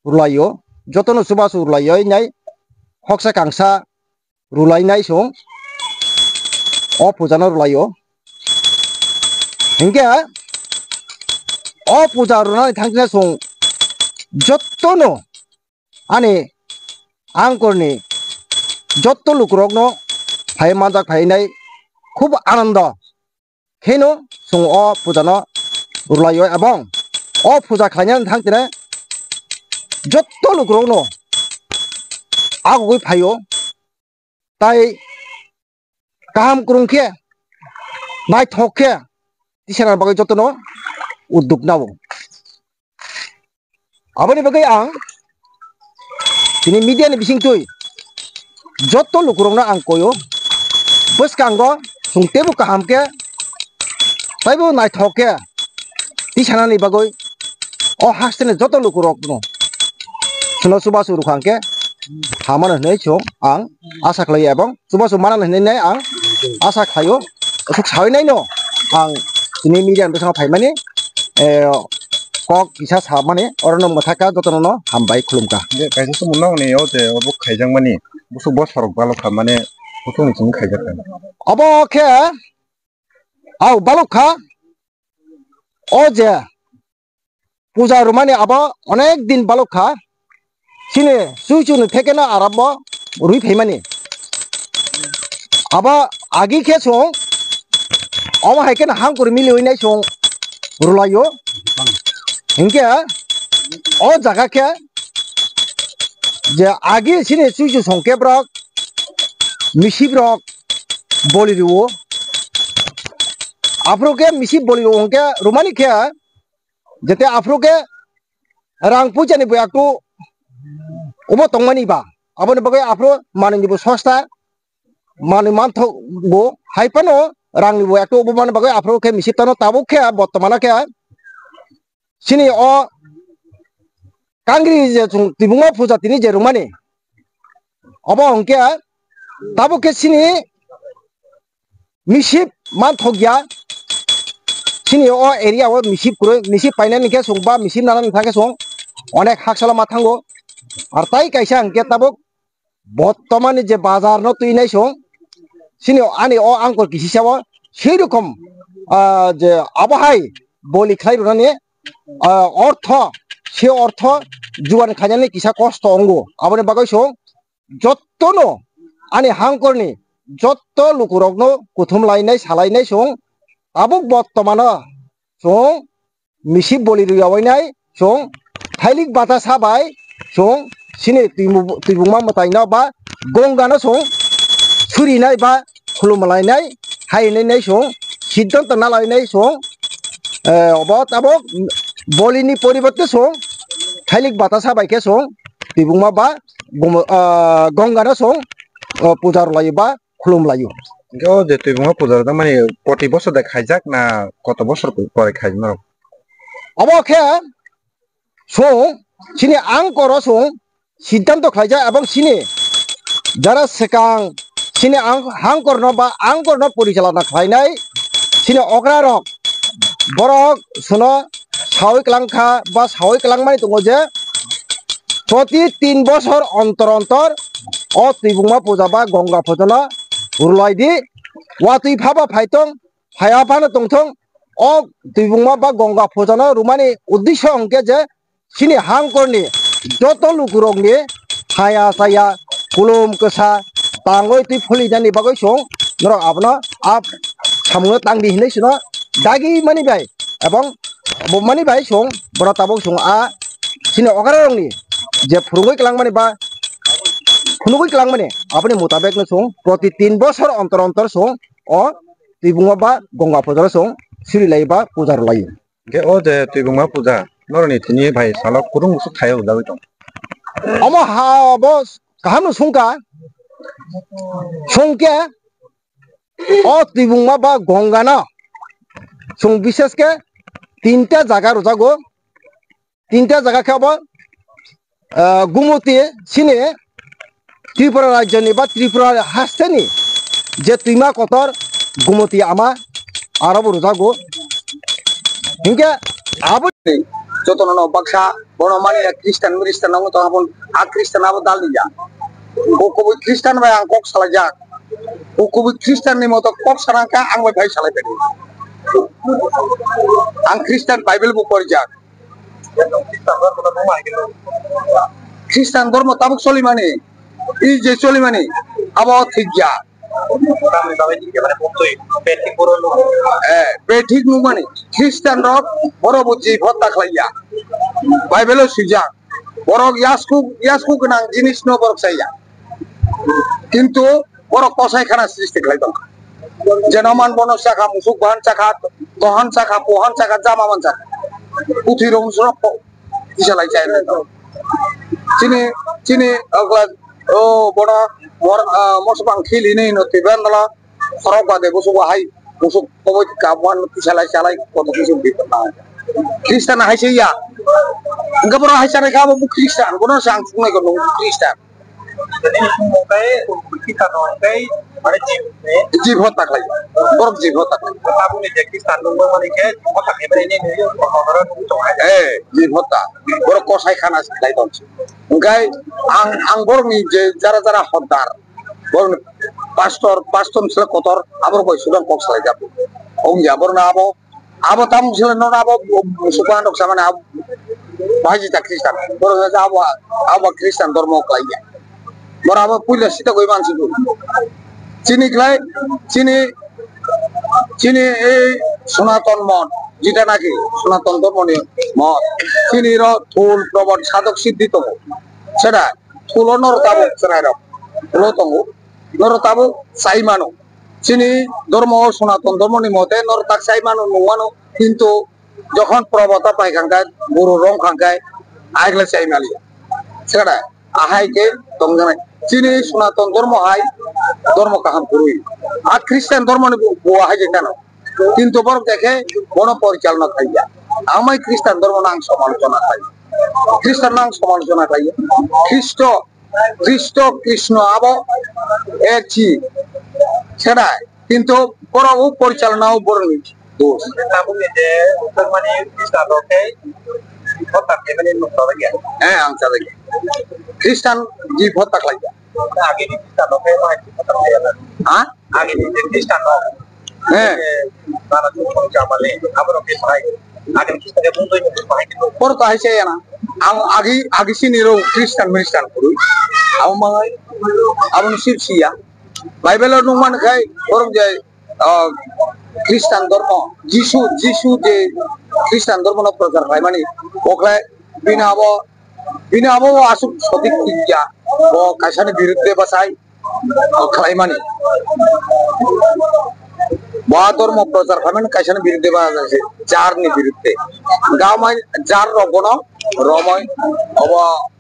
rwlaio, jotono chubachu rwlaio, nai hoksa kangsa rwlainai chwng o puja no rwlaio. Hinkhe o puja rwnani thangkhe chwng jotono ani angkorni jotto lukurokno phai manjak phainai khub anando kheno chwng o puja no rwlaio, ebong o puja khlainani thang tene jotto lukurokno agugwi phaio, tai kaham kwrwng khe naithok khe tisana bagwi jotono udduk nao. Aboni bagwi ang tini media ni bisingtwi jotto lukurokno ang koyo, bwskango chwng teibo kaham khe teibo naithok khe tisanani bagwi o hasteni jotto lukurokno chwngno chubachu rwkha hwnkhe hamano hinwi chwng ang asa khlaio ebong chubachu manani hinwi nai ang asa khlaio. Aswk sawi naino ang tini media ni bwskango phaimani, eh, kok kisa samani orono mwthakha jotono no hambai khulumkha. Je kaisa chumung nokni o je obo khaijakmani busuk bosorok balokha mane busukni chwng khaijakha. Obo khe au balokha o je puja rwmani abo onek din balokha, chini chuichuni thekeno arabbo rwi phaimani. Abo agi khe chwng omo hai kheno hangkor miliwi nai chwng rwlaio. Hinkhe o jaga khe je agi chini chuichu songkhe borok misip rok boli rwo. Aphuru khe misip boli rwo hinkhe rwmani khe jete aphuru khe rang puisa ni bo ektu obo tongmani ba, aboni bagwi aphuru manwi ni bo sosta manwi manthok bo hai phano rang ni bo ektu obo mani bagwi aphuru khe misip tano tabuk khe bortomano khe chini o kangri je chwng tibuma puja tini je rwmani obo hwnkhe tabuk khe chini misip manthokya. Chini o area o misip kwrwi, misip painani khe chwng ba misip nanani thangkhe chwng onek haksalo ma thango. Ar tai kaisa hwnkhe tabuk bottomani je bazar no twinai chwng chini ani o angkor kisisa o sei rokom, ah, je abo hai boli khlai rwnani, ah, ortho, se ortho jugan khainani kisa kosto wngo. Aboni bagwi chwng jottono ani hangkorni jotto lukurokno kuthum lainai salainai chwng tabuk bottomano chwng misip boli rwyawainai chwng thailik batasa bai chwng chini twimu-, twibungma mwtaino ba gongano chwng surinai ba khulumlainai hainai nai chwng siddhanto nalainai chwng, eh, obo tabuk bolini poriborte chwng thailik batasa bai khe chwng tibungma ba gomo-, ah, gongano chwng, ah, puja rwlaio ba khulumlaio. Hwnkhe o je tibungma puja rwjakmani proti bosor de khaijak na koto bosor pore khaijak norok? Obo khe chwng chini angkoro chwng siddhanto khlaijak ebong chini jara swkang chini ang-, hangkorno ba angkorno porichalona khlainai chini okrarok borok chwngno sawi kwlangkha ba sawi kwlangmani tongo je proti tin bosor ontor ontor o tibungma puja ba gongga pujano rwlaidi, watwi phaba phaitong phaiya phano tongthong. O tibungma ba gongga pujano rwmani uddesyo hwnkhe je chini hangkorni joto lukurokni haya chaya kulum kwsa tangwi twi phulinani bagwi chwng norok abono a samungno tangdi hinwi chwngno dagi mani bai, ebong bo mani bai chwng bono tabuk chwng a chini okrarokni je phwrwngwi kwlangmani ba phunugwi kwlangmani aboni mutabekno chwng proti tin bosor ontor ontor chwng o tibungo ba Gongga puja rw chwng siri lai ba puja rw lai. Hingke o je tibungma puja noroni tini bai salo kurung bwswk thai o jagwi tong. Omo ha bo kaham no sungka. Sungke o tibungma ba Gongga no sung bishesh ke tinta jaga rwjago. Tinta jaga khe obo, ah, Gumoti chini Tripura rajyoni ba Tripura hasteni je twima kotor Gumoti ama aro bo rwjago. Hinkhe abo jotono no baksa bono mani ya Christian Mristan no tong abon a Christian abo dal ya. O kubui Christian bai ang kok salaijak. O kubui Christian ni moto kok sanangka ang bai phai salai phai. Ang Christian Bible bo porijak. Khristan dhormo tabuk solimani, i je solimani, abo thik ya. Eh, bethik nukmani. Khristan rok borok bo jib hotta khlaiya. Bible o swijak. Borok yasku, yasku gwnang jinis no borok chaya. Kintu borok kosai khana srishti khlai tongkha. Jenoman bono chakha, musuk bahan chakha, tohan chakha, pohan chakha, jama man chakha. Puthwi rok musuk rok po-, kisa lai chai lai tong. Chini, chini, okla, o, bono, mor, ah, mosok bang khili ni no tiban dala, khorok bade busuk hai, busuk koboi kabuan kisa lai chalai, koto kisa bipot na. Kristan hai se ya. Enggak pernah hai sana kamu bu Kristan, kono sang sungai kono Kristan. Jadi, sumung kai, kita no kai, mana jib, eh? Jib hotak lai. Borok jib hotak lai. Tabuk ni je Kristan nung mani ke, jib hotak ni beri ni, ni, ni, orang orang nung tong ai. Eh, jib hotak. Borok kosai khana lai tong si. Engkai, ang, ang borok ni je jara jara hodar. Borok ni pastor, pastor ni sila kotor, aborok bai sudan kok salai jabu. Ong ya, borok na abo, Abo tamo sila nono abo sukan rok samani abo bahai jita Kristan. Borok abo, abo Kristan dhormo khlai ya. Borok abo puila sita goi mansi goi. Chini khlai, chini, chini ei Sonaton mon, jita naki Sonaton dhormo ni mon. Chini ro thul probot sadok siddhi tongo. Sera thulo noro tabuk chwrai rok. Thulo tongo. Noro tabuk sai mano. Chini dhormo o Sonaton dhormo ni mote noro tak sai mano nung mano. Kintu jokhon probota pai khan khe, guru rong khan khe, aigle chai maliya. Sekada, ahai khe tongjanai. Chini Sonaton dhormo hai, dhormo kaham kwrwi. A Christian dhormo ni bu, bu ahai je kano. Kintu borok dekhe, bono porichalona khaiya. Amai Christian dhormo no ang somalojona khai. Christian no ang somalojona khai. Khristo, Khristo, Krishna abo ek chi. Sekada, Kintu borok o porichalona o borok ni dos. Tabuk ni je Musulmani Islam rok khe hotak khe mani nuk chalai ya. Eh, ang chalai ya. Kristan ji hotak lai ya. Age ni Islam rok khe mai hotak lai ya. Ha? Age ni je Kristan rok. Eh. Bara tu song jamale, aborok khe sai. Age ni Kristan khe bung doi nuk pai. Borok to hai se ya na. Ang agi, agi sini ro Kristan Kristan kuru. Abo mangai. Abo ni sip siya. Bible o nung man khai, borok je, ah, Kristan dhormo, Jisu, Jisu je Kristan dhormo no prochar khlaimani, bo khlai bini abo, bini abo bo aswk sotik thik ya, bo kaisa ni birudde bachai, ah, khlaimani. Bo a dhormo prochar khlaimani kaisa ni birudde bachai se, jar ni birudde. Gamai jar rok bono romoi, obo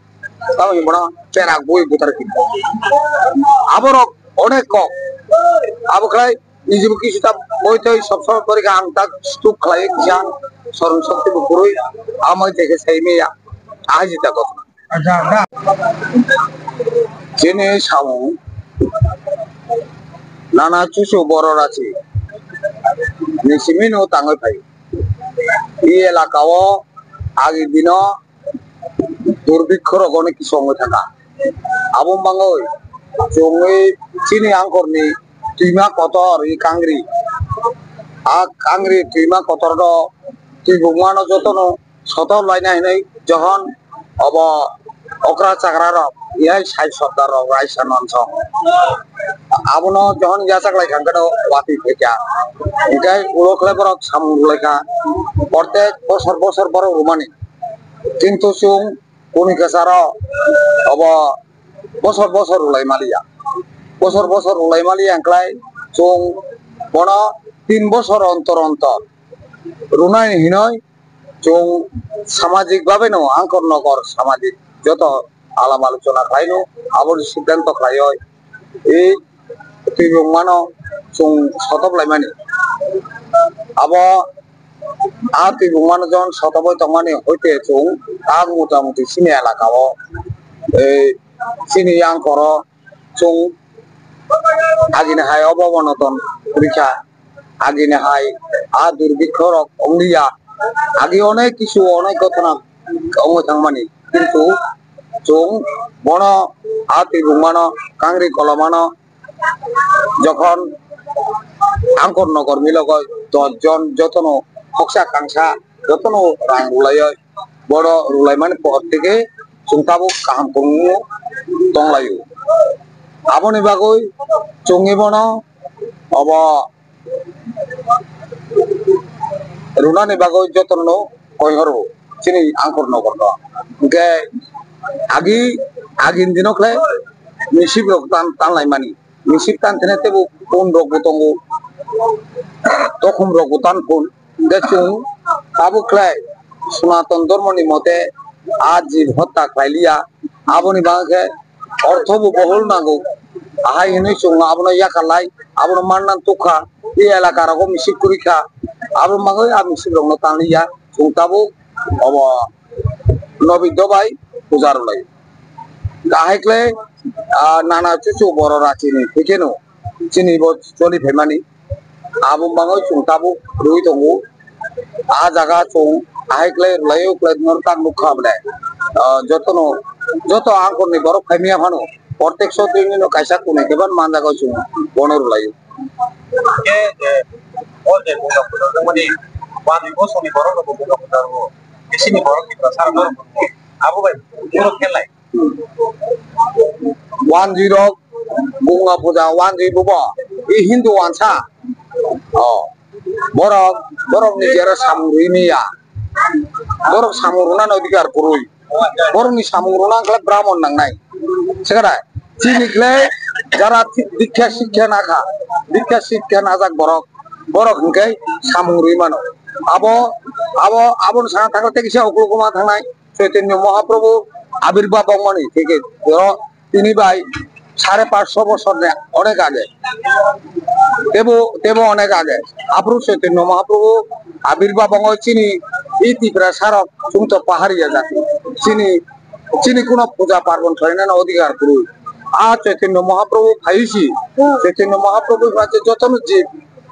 Tamo ni bono cherak bui butar kini. Aborok onek kok. Abo khlai nijibo kisu ta boi toi sob somoi porikha ang tak stuk khlai kisa soron sokti bo kwrwi amai teke sai meya. Aji ta kok. Chini samung nana chuchu boro rachi ni simi no tangwi phai. I elaka o agi dino Durbikho rok ono kisa wngwi thangkha. Abo wngmangwi chwngwi chini angkorni twima kotor i kangri. A kangri twima kotorno twi bumano jotono sotor laina hinwi Johon obo okra chakra rok, iyai sai sordar rok raisa nonsong. Abono johon yachak lai kha khe watwi phaikha. Hingke ulo khlai borok samung rwlai kha. Protek bosor bosor borok rwmani. Kintu chwng kuni kwcharo obo bosor bosor rwlai maliya. Bosor bosor rwlai maliya hwnkhlai chwng bono tin bosor ontor ontor rwnai hinoi chwng samajik babeno angkor nokor samajik joto alam alochona khlaino, aboni siddhanto khlaioi ei twibwngmano chwng sotob laimani. Abo a twibwngmano jon sotoboi tongmani hoite chwng tak mota moti chini elakao, ei chini angkoro chwng agini hai obo bono ton rikha. Agini hai a durbikho rok wngliya. Agi onek kisu onek gothona wngwi thangmani. Kintu chwng bono a twibwngmano kangri kolomano jokhon angkor nokor milogo dos jon jotono khoksa kangsa jotono rang rwlaioi. Bono rwlaimani por theke chwng tabuk kaham kwrwngno tonglaio. Aboni bagwi chwngwi bono obo rwnani bagwi jotono koi horo chini angkor nokor no. Hwnkhe agi, agini dino khlai misip rok tan, tan laimani. Misip tan thene tebo pun rok bo tongo, tokhum rok bo tan pun. Hwnkhe chwng tabuk khlai Sanatan Dhormoni mote a jib hotta khlai liya. Aboni bagwi khe ortho bo bohol nango. Ahai hinwi chwng abono yakarlai, abono manna tukha, e elaka rogo misip kwrwi kha. Aboni bagwi a misip rokno tangliya. Chwng tabuk obo Nobi Dobai puja rwlai. Ahai khlai, ah, nana chuchu boro rachini thikeno chini bo choli phaimani. Abo bagwi chwng tabuk rwui tongo. A jaga chwng ahai khlai rwlaio khlai norok tak nukha bwle. Ah, jotono, joto angkorni borok phaimya phano, protek sotringni no kaisa kunui khe ban manjago chwng bono rwlaio. Khe, eh, o je Durga Puja wngmani, wani bosongni borok rokbo Durga Puja rwo. Bisingni borok Tiprasa rok norok rwo. Abo bai borok khelai. Wanjwi rok Ganga puja wanjwi bubo, i Hindu wansa. O, borok, borok ni jera samung rwi miya. Borok samung rwna no adhikar kwrwi. Borok ni samung rwna khlai Brahmon nangnai. Sekada, chini khlai jara thi-, dikha sikha nakha, dikha sikha najak borok, borok hwnkhe samung rwi mano. Abo, abo, aboni sana thangkhe tei kisa ukulukuma thangnai. Chaitanya Mahaprabhu abirbab wngmani theke oro tini bai sare panchsho bosor ni onek age. Tebo, tebo onek age. Aphuru Chaitanya Mahaprabhu abirbab wngo chini i Tiprasa rok chwngto pahariya jati. Chini, chini kuno puja parbon khlainani odhikar kwrwi. A Chaitanya Mahaprabhu phaisi. Chaitanya Mahaprabhu phaise jotono jib,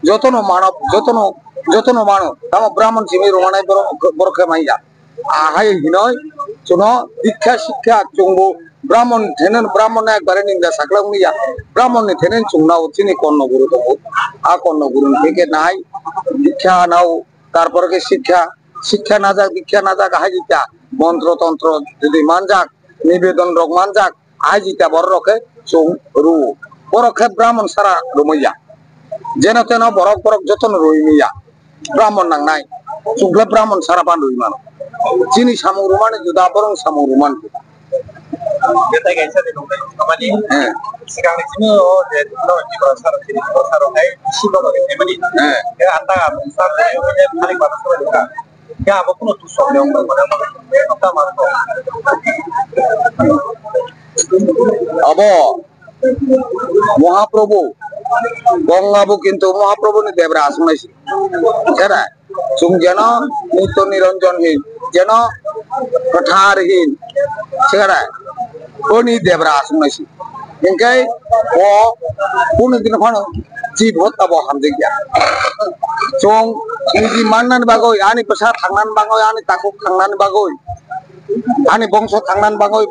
jotono manob, jotono, jotono mano. Tamo Brahmon simi rwmanai borok, borok khe manya. Ahai hinoi chwngno dikha sikha chwngbo Brahmon thenen, Brahmon ekbare ninda sakla wngya. Brahmon ni thenen chwngno chini Korno guru tongo. A Korno guru ni theke nai dikha nao, tarpore khe sikha, sikha najak, dikha najak, ahai jita montro tontro jodi manjak, nibedon rok manjak, ahai jita borok rok khe chwng rwo. Borok khe Brahmon sara rwmaya. Jeno teno borok, borok jotono rwimaya. Brahmon nangnai. Chwng khe Brahmon sara phan rwi mano. Chini samung rwmani juda, borokni samung rwmani juda. Betai kaisa de nongkhai samani. Eh. Sikang ni simi o je no Tiprasa rok, chini Tiprasa rok hai bisi no rwi mani. Eh. Ke ata ga sa ko yo ke thari pa sa ka. Ke abo kuno tu sok de ong ko na. Abo Mahaprabhu, Ganga bo kintu Mahaprabhu ni debra aswk nai si. Khe na? Chwng jeno Nitya Niranjan hin, jeno kwthar hin, se khe na? Boni debra aswk nai si. Hingke bo kunu din phano jib hotta bo hamjak ya. Chwng niji mannani bagwi, ani bwsa thangnani bagwi, ani takhuk thangnani bagwi, ani bongso thangnani bagwi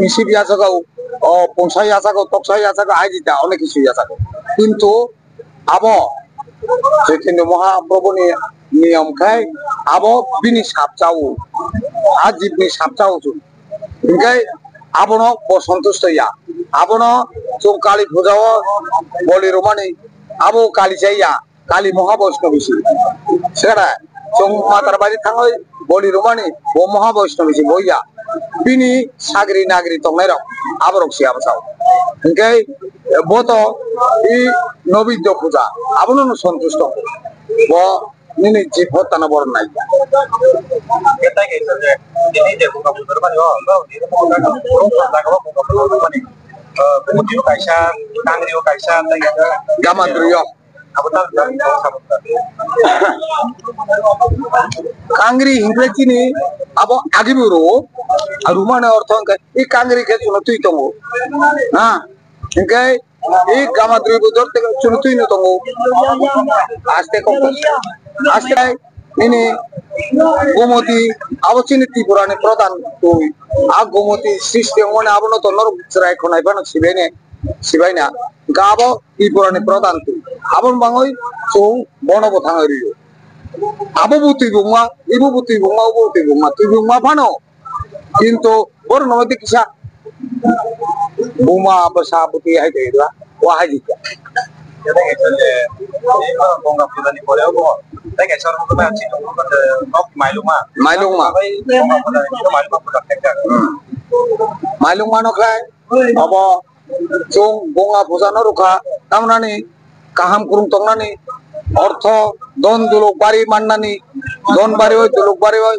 misip yachago, o pungsa yachago, toksa yachago, aji da onek kisu yachago. Kintu abo Chaitanya Mahaprabhu ni niyom khai abo bini sap chao. a jibni sapcha o chwng. Hinkhe abono bo sontusto ya. Abono chwng Kali puja o boli rwmani, abo Kali chaya, Kali Mahaboisnobi se. Sera chwng Matarbari thangwi boli rwmani bo Mahaboisnobi se bo ya. Bini sagri nagri tongnairok aborok se abo sao. Hinkhe bo to i Nobidya puja, abono no sontusto. Bo nini jibon tano borok nai. Ketai kaisa je, tini je buka buka mani o, no, ni buka buka, buka buka mani. Eh, Kumutio kaisa, Kangrio kaisa, tei kaisa. Gamadrio. Abo ta, ta, ta, ta. Kangri hinkhe chini abo agi buru, arumane ortho hinkhe i kangri khe chwngno twi tongo. Ha, hinkhe I Gamadri bo dor tei chwng twi no tongo. Aste kok aste nini Gomoti abo chini Tripura ni pradhan twi. A Gomoti srishti wngmani abono to norok chwrai khwnai phano sibaini sibaina. Ga abo Tripura ni pradhan twi. Aboni bangwi chwng bono bo thangwi rwio. Abo bo twi bungma, ibo bo twi bungma, obo bo twi bungma, twi bungma phano. Kintu borok no tei kisa buma bwsa bwtwi hai tongwi rwla, o hai jikya. Tei kaisa je, tei borok Ganga puja ni pore o bo, tei kaisa oro bo tei nok mailuma. Mailuma. Ganga puja ni mailuma puja khaijak. Hmm. Mailuma no khlai, obo chwng Ganga puja no rwkha, tamnani kaham kwrwng tongnani, ortho, don dulok bari mannani, don bari oi, dulok bari oi,